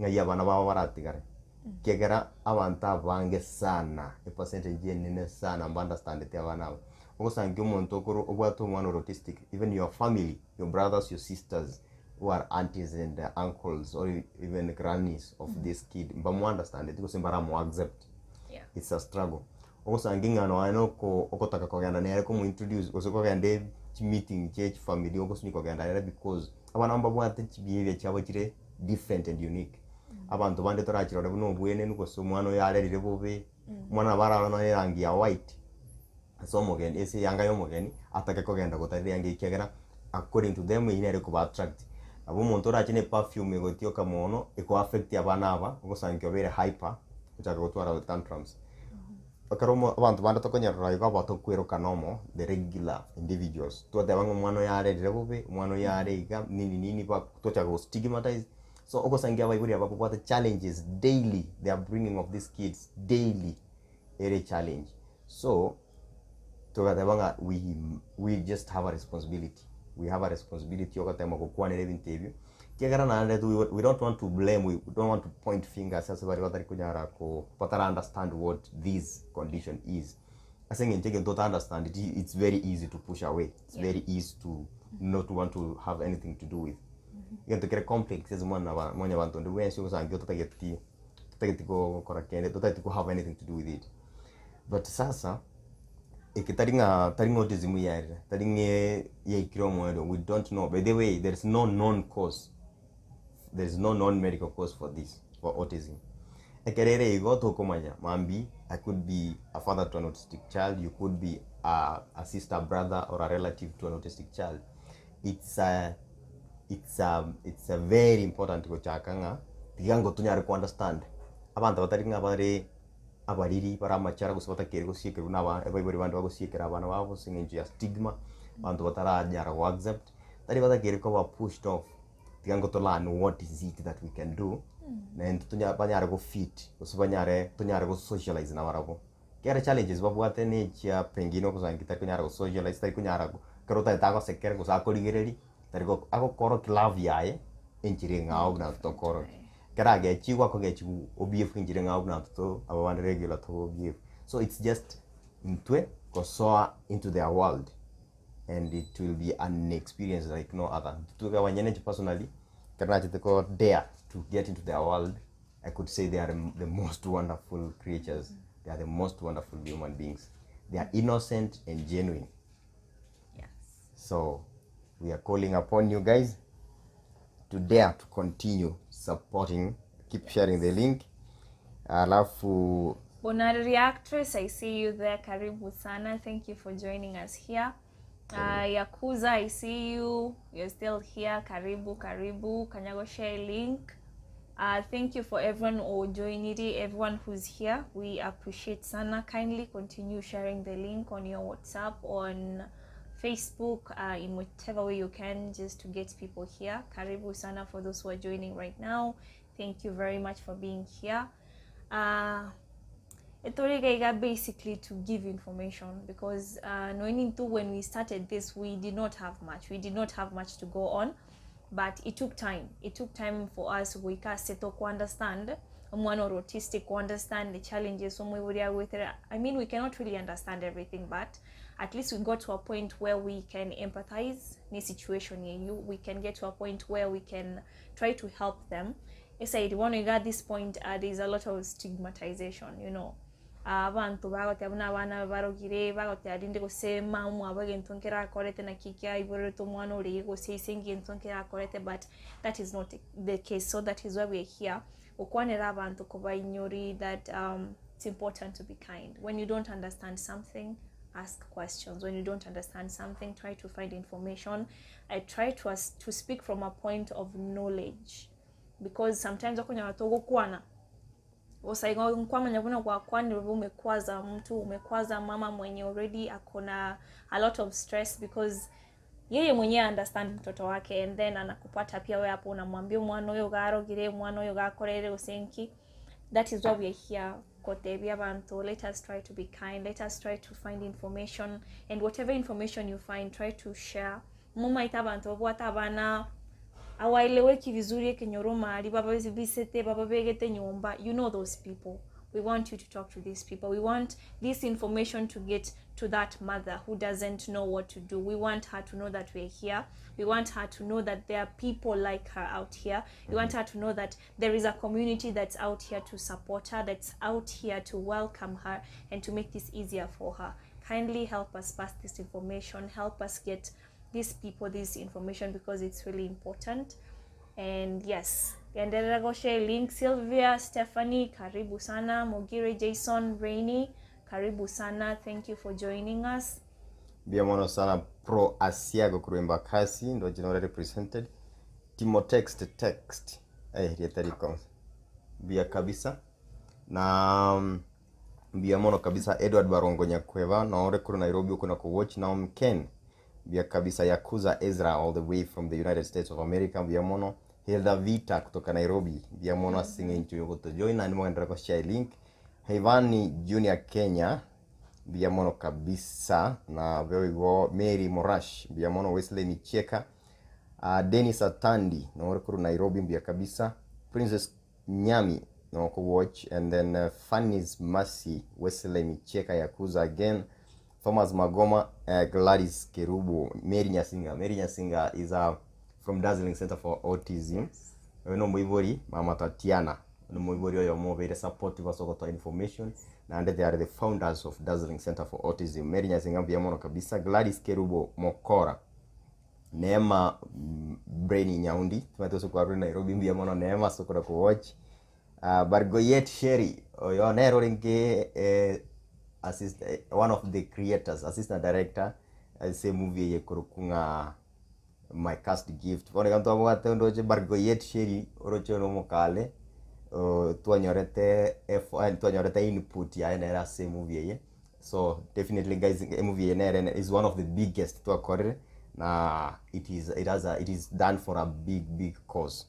ng'ai abana babo baratigare. Ekiagera abanto abange sana, epercentage enene sana mba understandeti abana aba. Ogosankia omonto okorwa obwate omwana ore autistic, even your family, your brothers, your sisters who are aunties and uncles or even grannies of this kid, mbamo understandeti gose mbaramo accept. Yeah. It's a struggle. Ogosangia ng'a nonya na oko okotaka kogenda nere komointroduce gose kogenda e chimeeting chia echifamiri ogosinywa kogenda nere because abana mbabwate chibehaviour chiabo chire different and unique. Abanto bande torachirore buna obwenenu gose omwana oyo arerire bobe, omwana nabo ararore nonya erangi ya white ase omogeni ase eyanga ya omogeni atake kogenda gotarera eyanga eywo ekiagera according to them eywo nere ekoba attract. Nabo omonto orache na eperfume egotioka mono eko affect abana aba ogosankia obeire hyper ochaka gotwara tantrums. Ekero omo abanto bande tokonyerora igo aba tokwerokana omo the regular individuals twateba ng'a omwana oyo arerire bobe, omwana oyo are iga nini nini ba twachaka go stigmatize so ogosangia abaibori aba babwate challenges daily the upbringing of these kids daily ere echallenge. So togateba ng'a we we just have a responsibility, we have a responsibility yogotema gokwanera ebinto ebio, ekiagera naende we we don't want to blame, we don't want to point fingers ase baria batari konyara ko batara understand what this condition is. Ase eng'encho egento ota understand ti it's very easy to push away, it's very easy to not want to have anything to do with. Egento kere complex ase mwana ba mwanyabanto onde bwensi ogosangia ototageti totageti gokora kende totageti ko have anything to do with it. But sasa, eke tari ng'a tari ng'a autism yarire, tari ng'a yaikire omoerio, we don't know. By the way, there is no known cause, there is no known medical cause for this, for autism. Ekero ere igo tokomanya, mambia I could be a father to an autistic child, you could be a, a sister, brother or a relative to an autistic child. It's a, it's a, it's a very important gochaka ng'a tiga ngotonyare ko understand abanto batari ng'a bare abariri bare amachara gose batakeire gosiekerwa na aba abaibori bande bagosiekera abana babo ase eng'encho ya stigma, abanto bataranyara go accept, tari batakeire koba pushed off, tiga ngo to learn what is it that we can do. Na intwe tonya banyare go fit gose banyare tonyare go socialize nabarabwo. Kera challenges babwate na echia pengine ogosangi tari konyara go socialize tari konyara ekero otagete agosekere gose akorigereria tari go agokorokia love yaye enchera eng'ao buna intwe tokorokia. Ekero agechigwa akogechigwa obehave enchera eng'ao buna intwe to aba bande regular to behave. So it's just intwe gosoa into their world and it will be an experience like no other. Intwe abanyene inche personally, ekero nachete ko dare to get into their world, I could say they are the most wonderful creatures, they are the most wonderful human beings. They are innocent and genuine. Yes. So we are calling upon you guys to dare to continue supporting, keep sharing the link. Alafu Bonareri actress, I see you there. Karibu sana. Thank you for joining us here. Yakuza, I see you. You're still here. Karibu, karibu. Kanyago share link. Thank you for everyone who joined it, everyone who's here. We appreciate sana. Kindly continue sharing the link on your WhatsApp, on Facebook, in whichever way you can, just to get people here. Karibu sana for those who are joining right now. Thank you very much for being here. Etorigaiga basically to give information because knowing into when we started this, we did not have much. We did not have much to go on, but it took time. It took time for us goika settle to understand omwana ore autistic, to understand the challenges omwe with. I mean, we cannot really understand everything, but at least we got to a point where we can empathize ni situation yenyu. We can get to a point where we can try to help them. Esaidi when we got this point, there's a lot of stigmatization. Abantu bagotea buna abana barogire bagotea rinde gose mama abo egento nkerakorete naki kiaiborerete omwana ore gose ase engento nkerakorete, but that is not the case. So that is why we are here gokwanera abantu kobainyori that it's important to be kind. When you don't understand something, ask questions. When you don't understand something, try to find information. I try to speak from a point of knowledge because sometimes okonyora togokwana osaiga nkwamanya buna gwakwanire umekwaza mtu, umekwaza mama mwenye already akona a lot of stress because yeye mwenyewe understand mtoto wake, and then anakupata pia wewe hapo unamwambia mwana uyo garogire, mwana uyo gakorere usenki. That is why we are here kotebia abantu, let us try to be kind, let us try to find information, and whatever information you find, try to share. Mumaita abantu babwata abana awaeleweki vizuri ekenyoro mali baba bisete baba begete nyumba. You know those people. We want you to talk to these people. We want this information to get to that mother who doesn't know what to do. We want her to know that we're here. We want her to know that there are people like her out here. We want her to know that there is a community that's out here to support her, that's out here to welcome her and to make this easier for her. Kindly help us pass this information. Help us get these people this information because it's really important. And yes, endelea go share link. Sylvia, Stephanie, karibu sana. Mogire, Jason, Rainy, karibu sana. Thank you for joining us. Mbia mono sana Pro Asiago korwa Embakasi ndo jina represented. Timo text text rieta riko mbia kabisa na mbia mono kabisa Edward Barongo Nyakweva na ore kuru Nairobi uko na kuwatch. Naom Ken mbia kabisa. Yakuza Ezra all the way from the United States of America, mbia mono. Hilda Vita kutoka Nairobi, mbia mono asinge inchu yogoto join na nimo ko share link. Hevani Junior Kenya, mbia mono kabisa. Na very go Mary Morash, mbia mono. Wesley Micheka, Dennis Atandi na ore kuru Nairobi, mbia kabisa. Princess Nyami na ko watch, and then Fanny's Mercy, Wesley Micheka, Yakuza again, Thomas Magoma, Gladys Kerubo, Mary Nyasinga. Mary Nyasinga is from Dazzling Center for Autism. Oyo no muibori Mama Tatiana no muibori oyo mobeire supportive asogotoa information na they are the founders of Dazzling Center for Autism. Mary Nyasinga, mbia mono kabisa. Gladys Kerubo Mokora, Neema Brainy Nyaundi tumatoso kwa Nairobi, mbia mono Neema sokora ku watch. Bargoyet Sherry oyo nero ringi assist, one of the creators, assistant director ase movie yekurukunga My Cast Gift. Bono iga ntwabwate ndoche Bargoyet Sherry oroche no mokale twanyorete F, twanyorete input yaye nere ase movie eye. So definitely guys, movie eye nere is one of the biggest twakorire na it is done for a big big cause.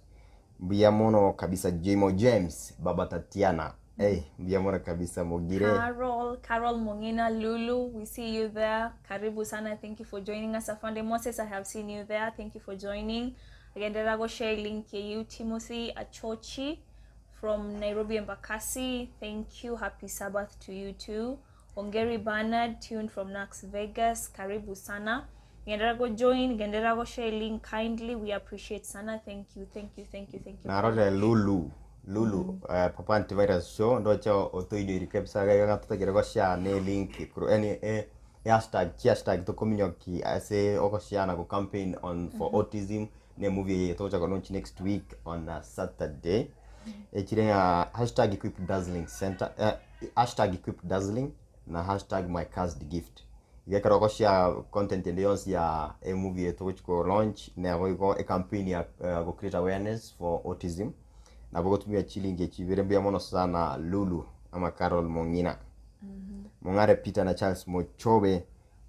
Mbuya mono kabisa Jimo James, Baba Tatiana. Hey, mbuya mono kabisa Mogire. Carol, Carol Mongina, Lulu, we see you there. Karibu sana, thank you for joining us. Afande Moses, I have seen you there. Thank you for joining. Agenderera go share link you Timothy Achochi from Nairobi Embakasi. Thank you. Happy Sabbath to you too. Ongeri Bernard, tuned from Nax Vegas. Karibu sana. Genderera go join, genderera go share link kindly. We appreciate sana. Thank you, thank you, thank you, thank you. Narore Lulu. Lulu, Papa Antivirus Show ndoche otoinyoiri kabisa gaiga ng'a totagere goshare ne link korwa yani eh, hashtag chi hashtag tokominyoki ase ogoshare na go campaign on for autism ne movie eye togocha ko launch next week on a Saturday echire ng'a hashtag equip dazzling center eh, hashtag equip dazzling na hashtag my cursed gift iga ekero ogoshare content ende yonsi ya emovie eye togochi ko launch nabo igo ecampaign ya go create awareness for autism Nabo gotumia chilingi echi ibere mbuya mono sana Lulu ama Carol Mong'ina. Mong'are Peter na Charles Mochobe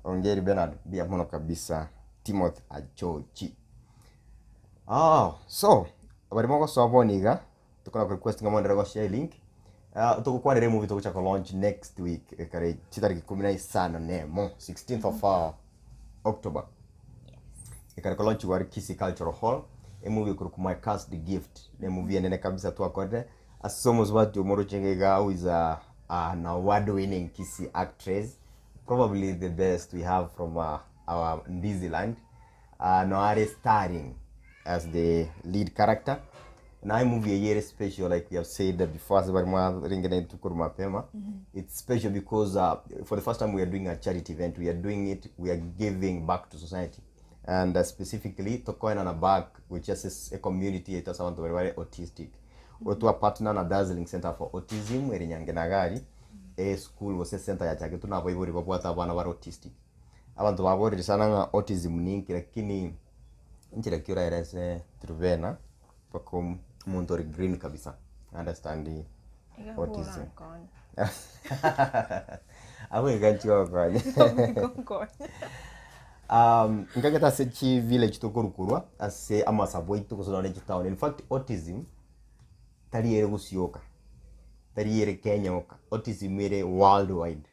Ongeri Bernard mbuya mono kabisa Timothy Achochi. Ah, so abari mogosoa bono iga tokona ko request ng'a moenderere goshare link. Ah, togokwanera emovie togocha ko launch next week ekare chitariki ikomi na isano na emo 16th of October. Ekare kolaunchigwa are Kisii Cultural Hall, emovie ekorokwa My Cursed Gift, ne emovie enene kabisa twakorire ase omosubati omoroche iga iga who is a, an award winning Kisii actress, probably the best we have from our Ndizi land, no are starring as the lead character. Na emovie eye ere special like we have said before ase baria mwarenge naintwe korwa mapema, it's special because for the first time we are doing a charity event, we are doing it, we are giving back to society and specifically tokoenana back gochia ase ase ecommunity yaito ase abanto baria bare autistic. Igo twa partner na Dazzling Centre for Autism ere Nyangenagari, eschool gose ecentre yachagetwe na abaibori babwate abana bare autistic. Abanto baborire sana ng'a autism ninki lakini inchera ki oraerese Truvena mpaka omonto ore green kabisa understand autism. Abwo iga nchigokonya. Nkagete ase chi village tokorwa korwa ase amasabo aito gose nonye chitown in fact autism tari ere gosioka tari ere Kenya oka autism ere world wide.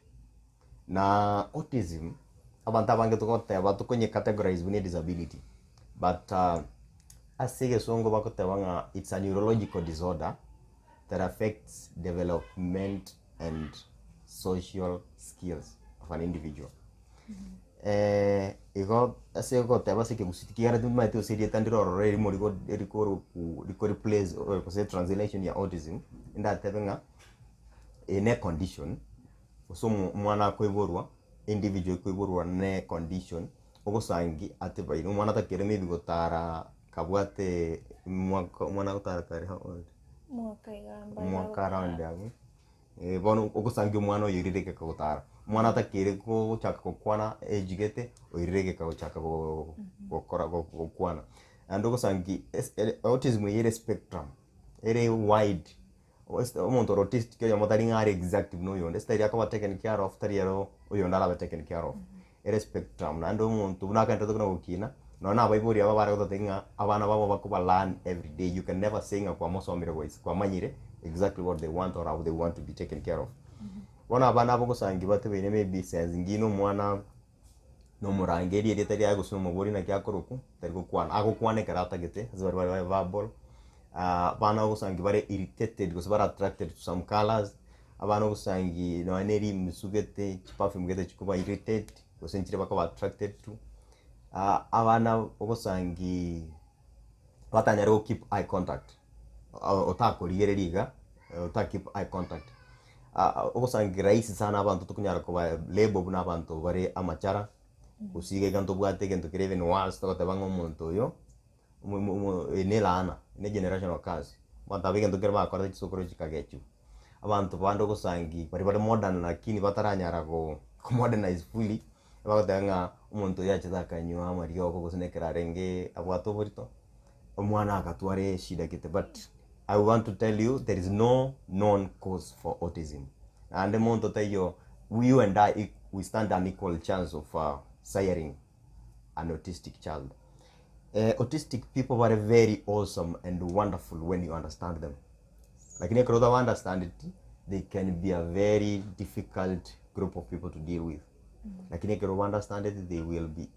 Na autism abanto abange togoteba tokonye categorize buna edisability but ase egesongo bagoteba ng'a it's a neurological disorder that affects development and social skills of an individual. Igo ase ogoteba ase ekegusii tikigera timanyeti gose erieta ndire ororo erimo rigo rikoroku riko replace gose translation ya autism, ndatebe ng'a eye ne econdition Gose omwana akoiborwa, individual ekoiborwa ne condition, ogosangi atibaire, omwana atakere maybe gotara kabwate mwaka omwana agotara kare how old? Mwaka iga mbae Omwaka around agotara. abwo, eh, bono ogosangi omwana oyo oirire egeka gotara, omwana atakere gochaka gokwana age gete, oirire egeka gochaka go gokora gokwana. Naende ogosangi ase ere autism eye ere spectrum, ere wide. Omonto ore autistic oyomo tari ng'a are exact buna oyonde, ase tari akoba taken care of tari ero oyonde arabe taken care of. Ere spectrum naende omonto buna agenderete buna gokina, nonye na abaibori aba bare gototebia ng'a abana babo bakoba learn everyday, you can never say ng'a kwamosomire goisa kwamanyire exactly what they want or how they want to be taken care of. Bono abana abo ogosangi batebaine maybe sense ngina omwana nomorangerie erieta riaye gose nomobori naki akorokwa, tari gokwana, agokwana ekero atagete ase baria bare verbal, abana ogosangi bare irritated gose bare attracted to some colours, abana ogosangi nonya na erimisu gete, chiperfume gete chikoba irritate, gose nchire bakoba attracted to, abana ogosangi batanyare go keep eye contact, otakorigereria iga, ota keep eye contact. Ogosangi rahisi sana abanto tokonyara koba label buna abanto bare amachara, gose iga iga ntobwate egento kere even worse togoteba ng'a omonto oyo, omo omo omo eye ne elaana, ne generational curse, abanto aba egento kere bakorete chisokoro chikagechiwa. Abanto bande ogosangi baria bare modern lakini bataranyara go modernize fully, bagoteba ng'a omonto oyo achete akanywa amariogo gose na ekero arenge abwate oborito, omwana agatwara eshida gete but I want to tell you there is no known cause for autism naende monto taiyo you and I we stand an equal chance of siring an autistic child. Autistic people bare very awesome and wonderful when you understand them. Lakini ekero otaba understandeti, they can be a very difficult group of people to deal with. Lakini ekero oba understandeti, they will be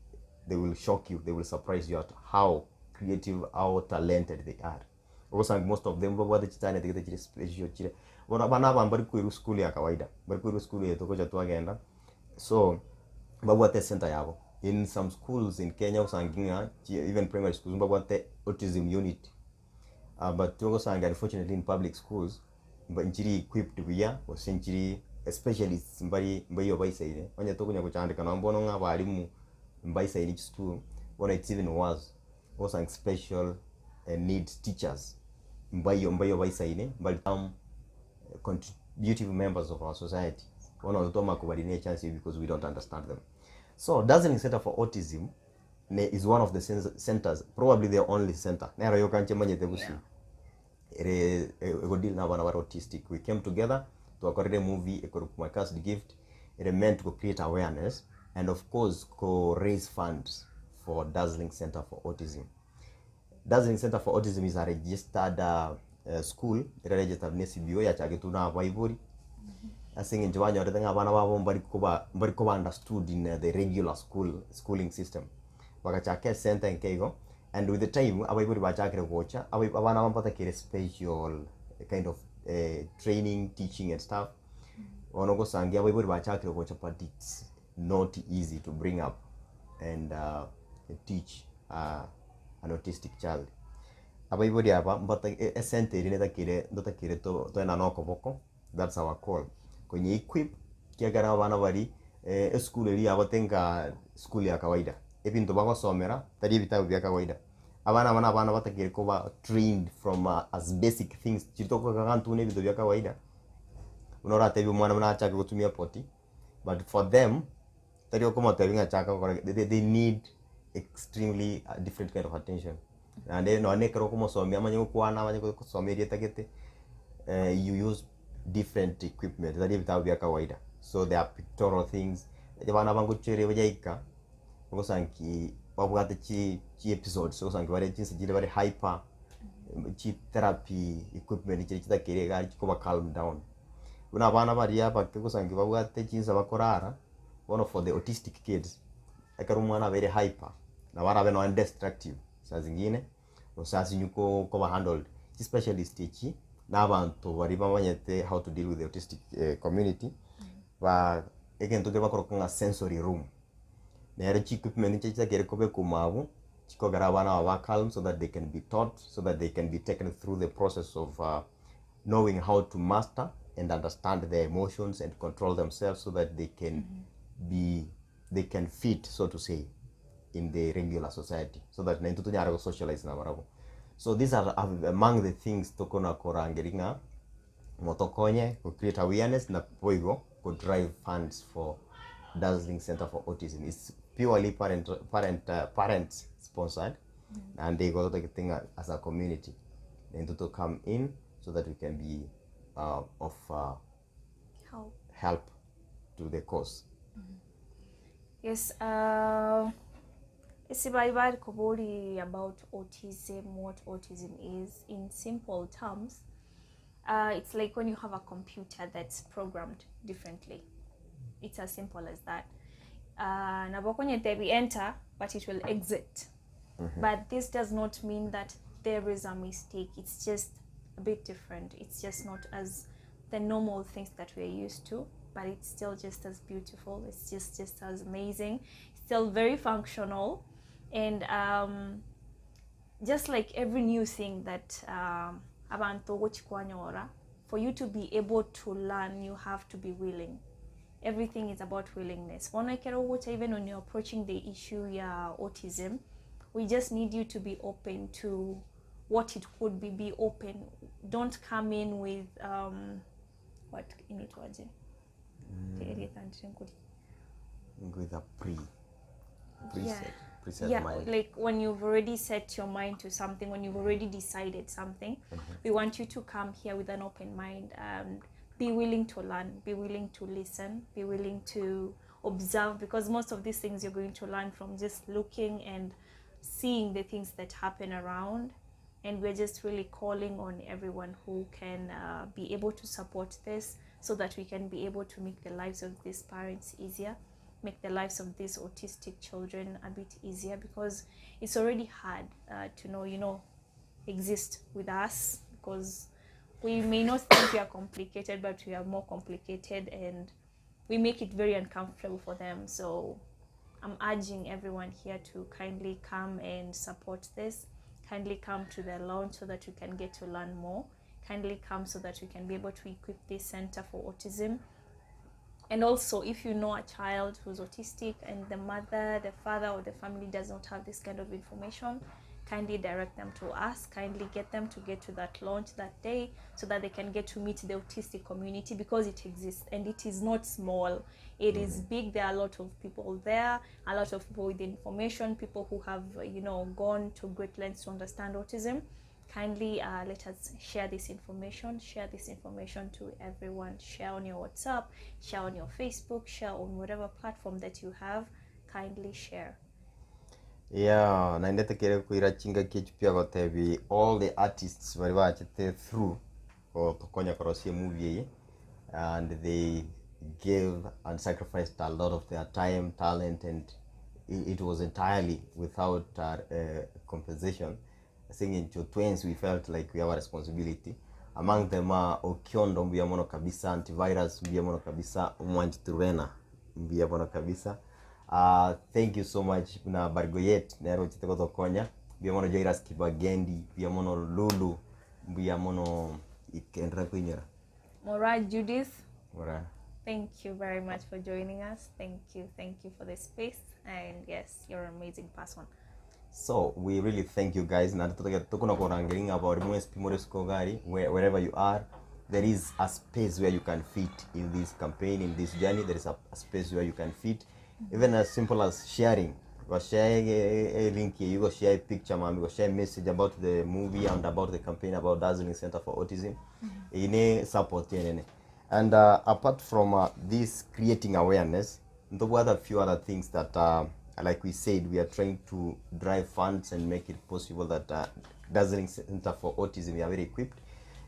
they will shock you, they will surprise you at how creative, how talented they are. Ogosanga most of them babwate chitalent gete chire special chire. Bono abana aba mbari koirwa esukuru ya kawaida, mbari koirwa esukuru eye togocha twagenda, so mbabwate ecenter yabo. In some schools in Kenya ogosangi ng'a chi even primary schools mbabwate autism unit. But ogosanga unfortunately in public schools mba nchiri equipped buya gose nchiri specialists mbari mbaiyo baisaine, onye tokonya gochandeka nonye bono ng'a abalimu mbaisaine chisukuru, bono it's even worse. Ogosanga special needs teachers mbaiyo mbaiyo baisaine mbari some contributive members of our society bono intwe twamanya kobarina echance eyio because we don't understand them. So Dazzling Center for Autism ne is one of the centers probably the only center nero yoka inche manyete gusii ere egodeal na abana bare autistic. We came together twakorire emovie ekorokwa My Cursed Gift ere meant go create awareness and of course ko raise funds for Dazzling Center for Autism. Dazzling Center for Autism is a registered school ere registered ne CBO yachagetwe na abaibori ase eng'encho banyorete ng'a abana babo mbari koba mbari koba understood in the regular school schooling system. Bagachaka esenta enke igo and with the time abaibori bachakire gocha abai abana aba mbatakire special kind of training, teaching and stuff. Bono ogosangia abaibori bachakire gocha but it's not easy to bring up and teach an autistic child. Abaibori aba mbata esenta eria netakire ntotakire to toenane okoboko that's our call konye equip kiagera abana baria esukuru eria yabo tenga school ya kawaida ebinto bagosomera tari ebitabu bia kawaida. Abana aba na abana batakire koba trained from as basic things chiria tokogaga intwe buna ebinto bia kawaida buna oratebie omwana buna achake gotumia poti but for them tari okomotebia ng'a chaka gokora they, they, they need extremely a different kind of attention naende nonye ekero okomosomia amanye gokwana amanye gosoma erieta gete you use different equipment tari ebitabu bia kawaida so there are pictorial things abana aba ngochire bayaika ogosanki babwate chi chi episodes ogosanki bare chinsa chire bare hyper chi therapy equipment chiria chitakeire iga chikoba calm down. Buna abana baria abake ogosanki babwate chinsa bakorara, bono for the autistic kids, ekero omwana abeire hyper, nabo arabe nonye destructive saa zingine, gose asinyu ko koba handled. Chi specialist echi, na abanto baria bamanyete how to deal with the autistic community, ba egento keria bakoroka ng'a sensory room. Nere chi equipment nchiria chitakere kobekwa ime abwo, chikogera abana aba ba calm so that they can be taught, so that they can be taken through the process of knowing how to master and understand their emotions and control themselves so that they can be they can fit so to say in the regular society so that naintwe tonyare go socialize nabarabwo. So these are among the things tokona korangeria ng'a motokonye go create awareness na boigo go drive funds for Dazzling Center for Autism. It's purely parent parent parent sponsored naende igo totagete ng'a as a community naintwe to come in so that we can be of Help. help to the cause. Yes, ase baria bare koboria about autism, what autism is, in simple terms, it's like when you have a computer that's programmed differently. It's as simple as that. Nabo okonyetebia enter, but it will exit. But this does not mean that there is a mistake. It's just a bit different. It's just not as the normal things that we are used to, but it's still just as beautiful. It's just as amazing. Still very functional. And just like every new thing that abanto ogochi kwanyora, for you to be able to learn, you have to be willing. Everything is about willingness. Bono ekero ogocha even when you're approaching the issue ya autism, we just need you to be open to what it could be. Be open. Don't come in with what inaitwaje? Erieta ndire nkori. With a pre preset preset mind. Like when you've already set your mind to something, when you've already decided something, we want you to come here with an open mind and be willing to learn, be willing to listen, be willing to observe, because most of these things you're going to learn from just looking and seeing the things that happen around, and we're just really calling on everyone who can be able to support this so that we can be able to make the lives of these parents easier, make the lives of these autistic children a bit easier, because it's already hard to know, you know, exist with us, because we may not think we are complicated, but we are more complicated, and we make it very uncomfortable for them. So I'm urging everyone here to kindly come and support this. Kindly come to the launch so that you can get to learn more. Kindly come so that we can be able to equip this center for autism. And also, if you know a child who's autistic and the mother, the father, or the family does not have this kind of information, kindly direct them to us. Kindly get them to get to that launch that day so that they can get to meet the autistic community, because it exists and it is not small. It is big. There are a lot of people there, a lot of people with information, people who have, you know, gone to great lengths to understand autism. Kindly let us share this information. Share this information to everyone. Share on your WhatsApp, share on your Facebook, share on whatever platform that you have. Kindly share. Yeah, naende tekere koira chingaki echi pi agotebi all the artists bari bachete through gotokonya korosia movie eye, and they gave and sacrificed a lot of their time, talent, and it was entirely without compensation. Ase eng'encho twensi we felt like we have a responsibility. Among them are Okiondo, mbuya mono kabisa, Antivirus, mbuya mono kabisa, Omwanchi Turwena, mbuya mono kabisa. Thank you so much na Bargoyet nero ochete gotokonya, mbuya mono Jairus Kibagendi, mbuya mono Lulu, mbuya mono ikenra koinyora. Mora Judith. Mora. Thank you very much for joining us. Thank you. Thank you for the space. And yes, you're an amazing person. So we really thank you guys. Na tukuna kurangiringa about mwensi more gari wherever you are, there is a space where you can fit in this campaign, in this journey. There is a space where you can fit, even as simple as sharing. Go share a link here, you go share a picture, ma'am. You go share a message about the movie and about the campaign about Dazzling Center for Autism. Ine support yenene. And apart from this creating awareness, there were a few other things that, like we said, we are trying to drive funds and make it possible that Dazzling Center for Autism, we are very equipped.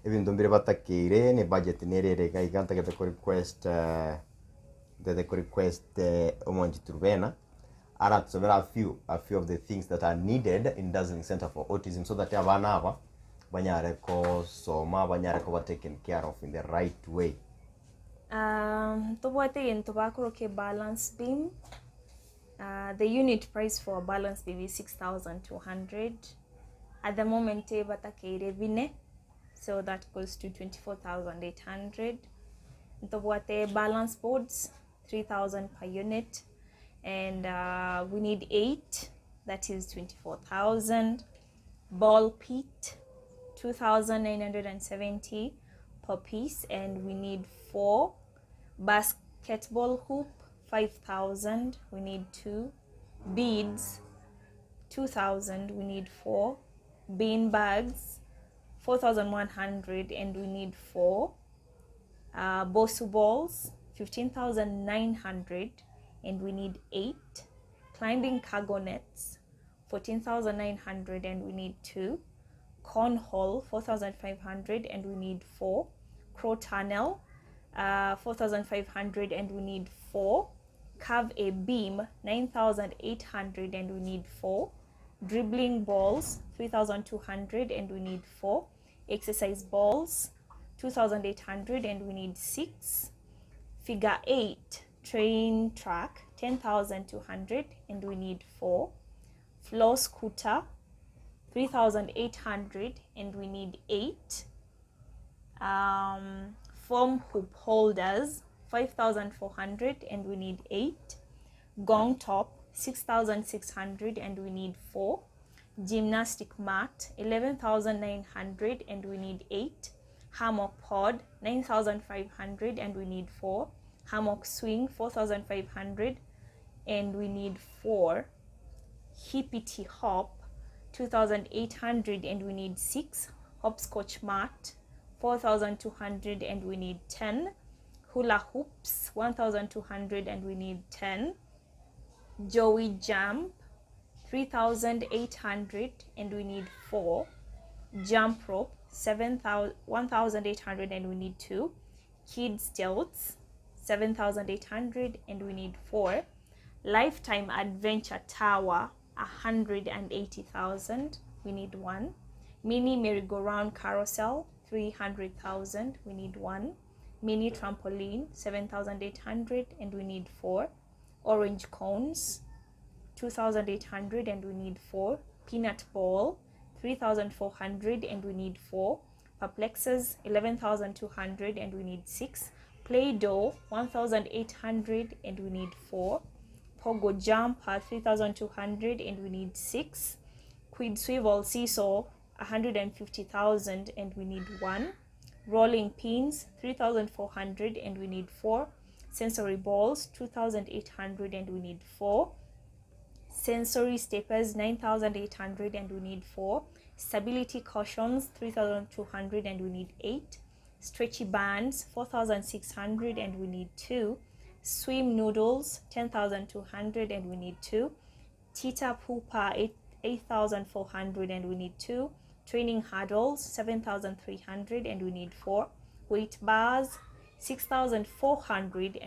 Even though we have a budget, I can't get the request, the request, Omonji Turvena. So there are a few of the things that are needed in Dazzling Center for Autism, so that abana aba banyare ko soma, banyare ko ba taken care of in the right way. Tobwate into bakoroke balance beam. The unit price for a balance beam is 6,200. At the moment, batakeire bine, so that goes to 24,800. Tobwate balance boards, 3,000 per unit, and we need 8, that is 24,000. Ball pit, 2,970 per piece, and we need 4. Basketball hoop, 5,000, we need 2. Beads, 2,000, we need 4. Bean bags, 4,100, and we need 4. Bosu balls, 15,900, and we need 8. Climbing cargo nets, 14,900, and we need 2. Cornhole, 4,500, and we need 4. Crow tunnel, 4,500, and we need 4. Curve a beam, 9,800, and we need 4. Dribbling balls, 3,200, and we need 4. Exercise balls, 2,800, and we need 6. Figure 8 train track, 10,200, and we need 4. Floor scooter, 3,800, and we need 8. Foam hoop holders, 5,400, and we need 8. Gong top, 6,600, and we need 4. Gymnastic mat, 11,900, and we need 8. Hammock pod, 9,500, and we need 4. Hammock swing, 4,500, and we need 4. Hippity hop, 2,800, and we need 6. Hopscotch mat, 4,200, and we need 10. Hula hoops, 1,200, and we need 10. Joey jump, 3800 and we need 4. Jump rope 1800 and we need 2. Kids stilts 7800 and we need 4. Lifetime Adventure Tower 180,000, we need 1. Mini merry-go-round carousel 300,000, we need 1. Mini trampoline 7,800 and we need 4. Orange cones 2,800 and we need 4. Peanut ball 3,400 and we need 4. Perplexors 11,200 and we need 6. Play-Doh 1,800 and we need 4. Pogo jumper 3,200 and we need 6. Quid swivel seesaw 150,000 and we need 1. Rolling pins 3,400 and we need 4. Sensory balls 2,800 and we need 4. Sensory steppers 9,800 and we need 4. Stability cushions 3,200 and we need 8. Stretchy bands 4,600 and we need 2. Swim noodles 10,200 and we need 2. Tita Poopa 8,400 and we need 2. Training hurdles 7,300 and we need 4. Weight bars 6,400 and we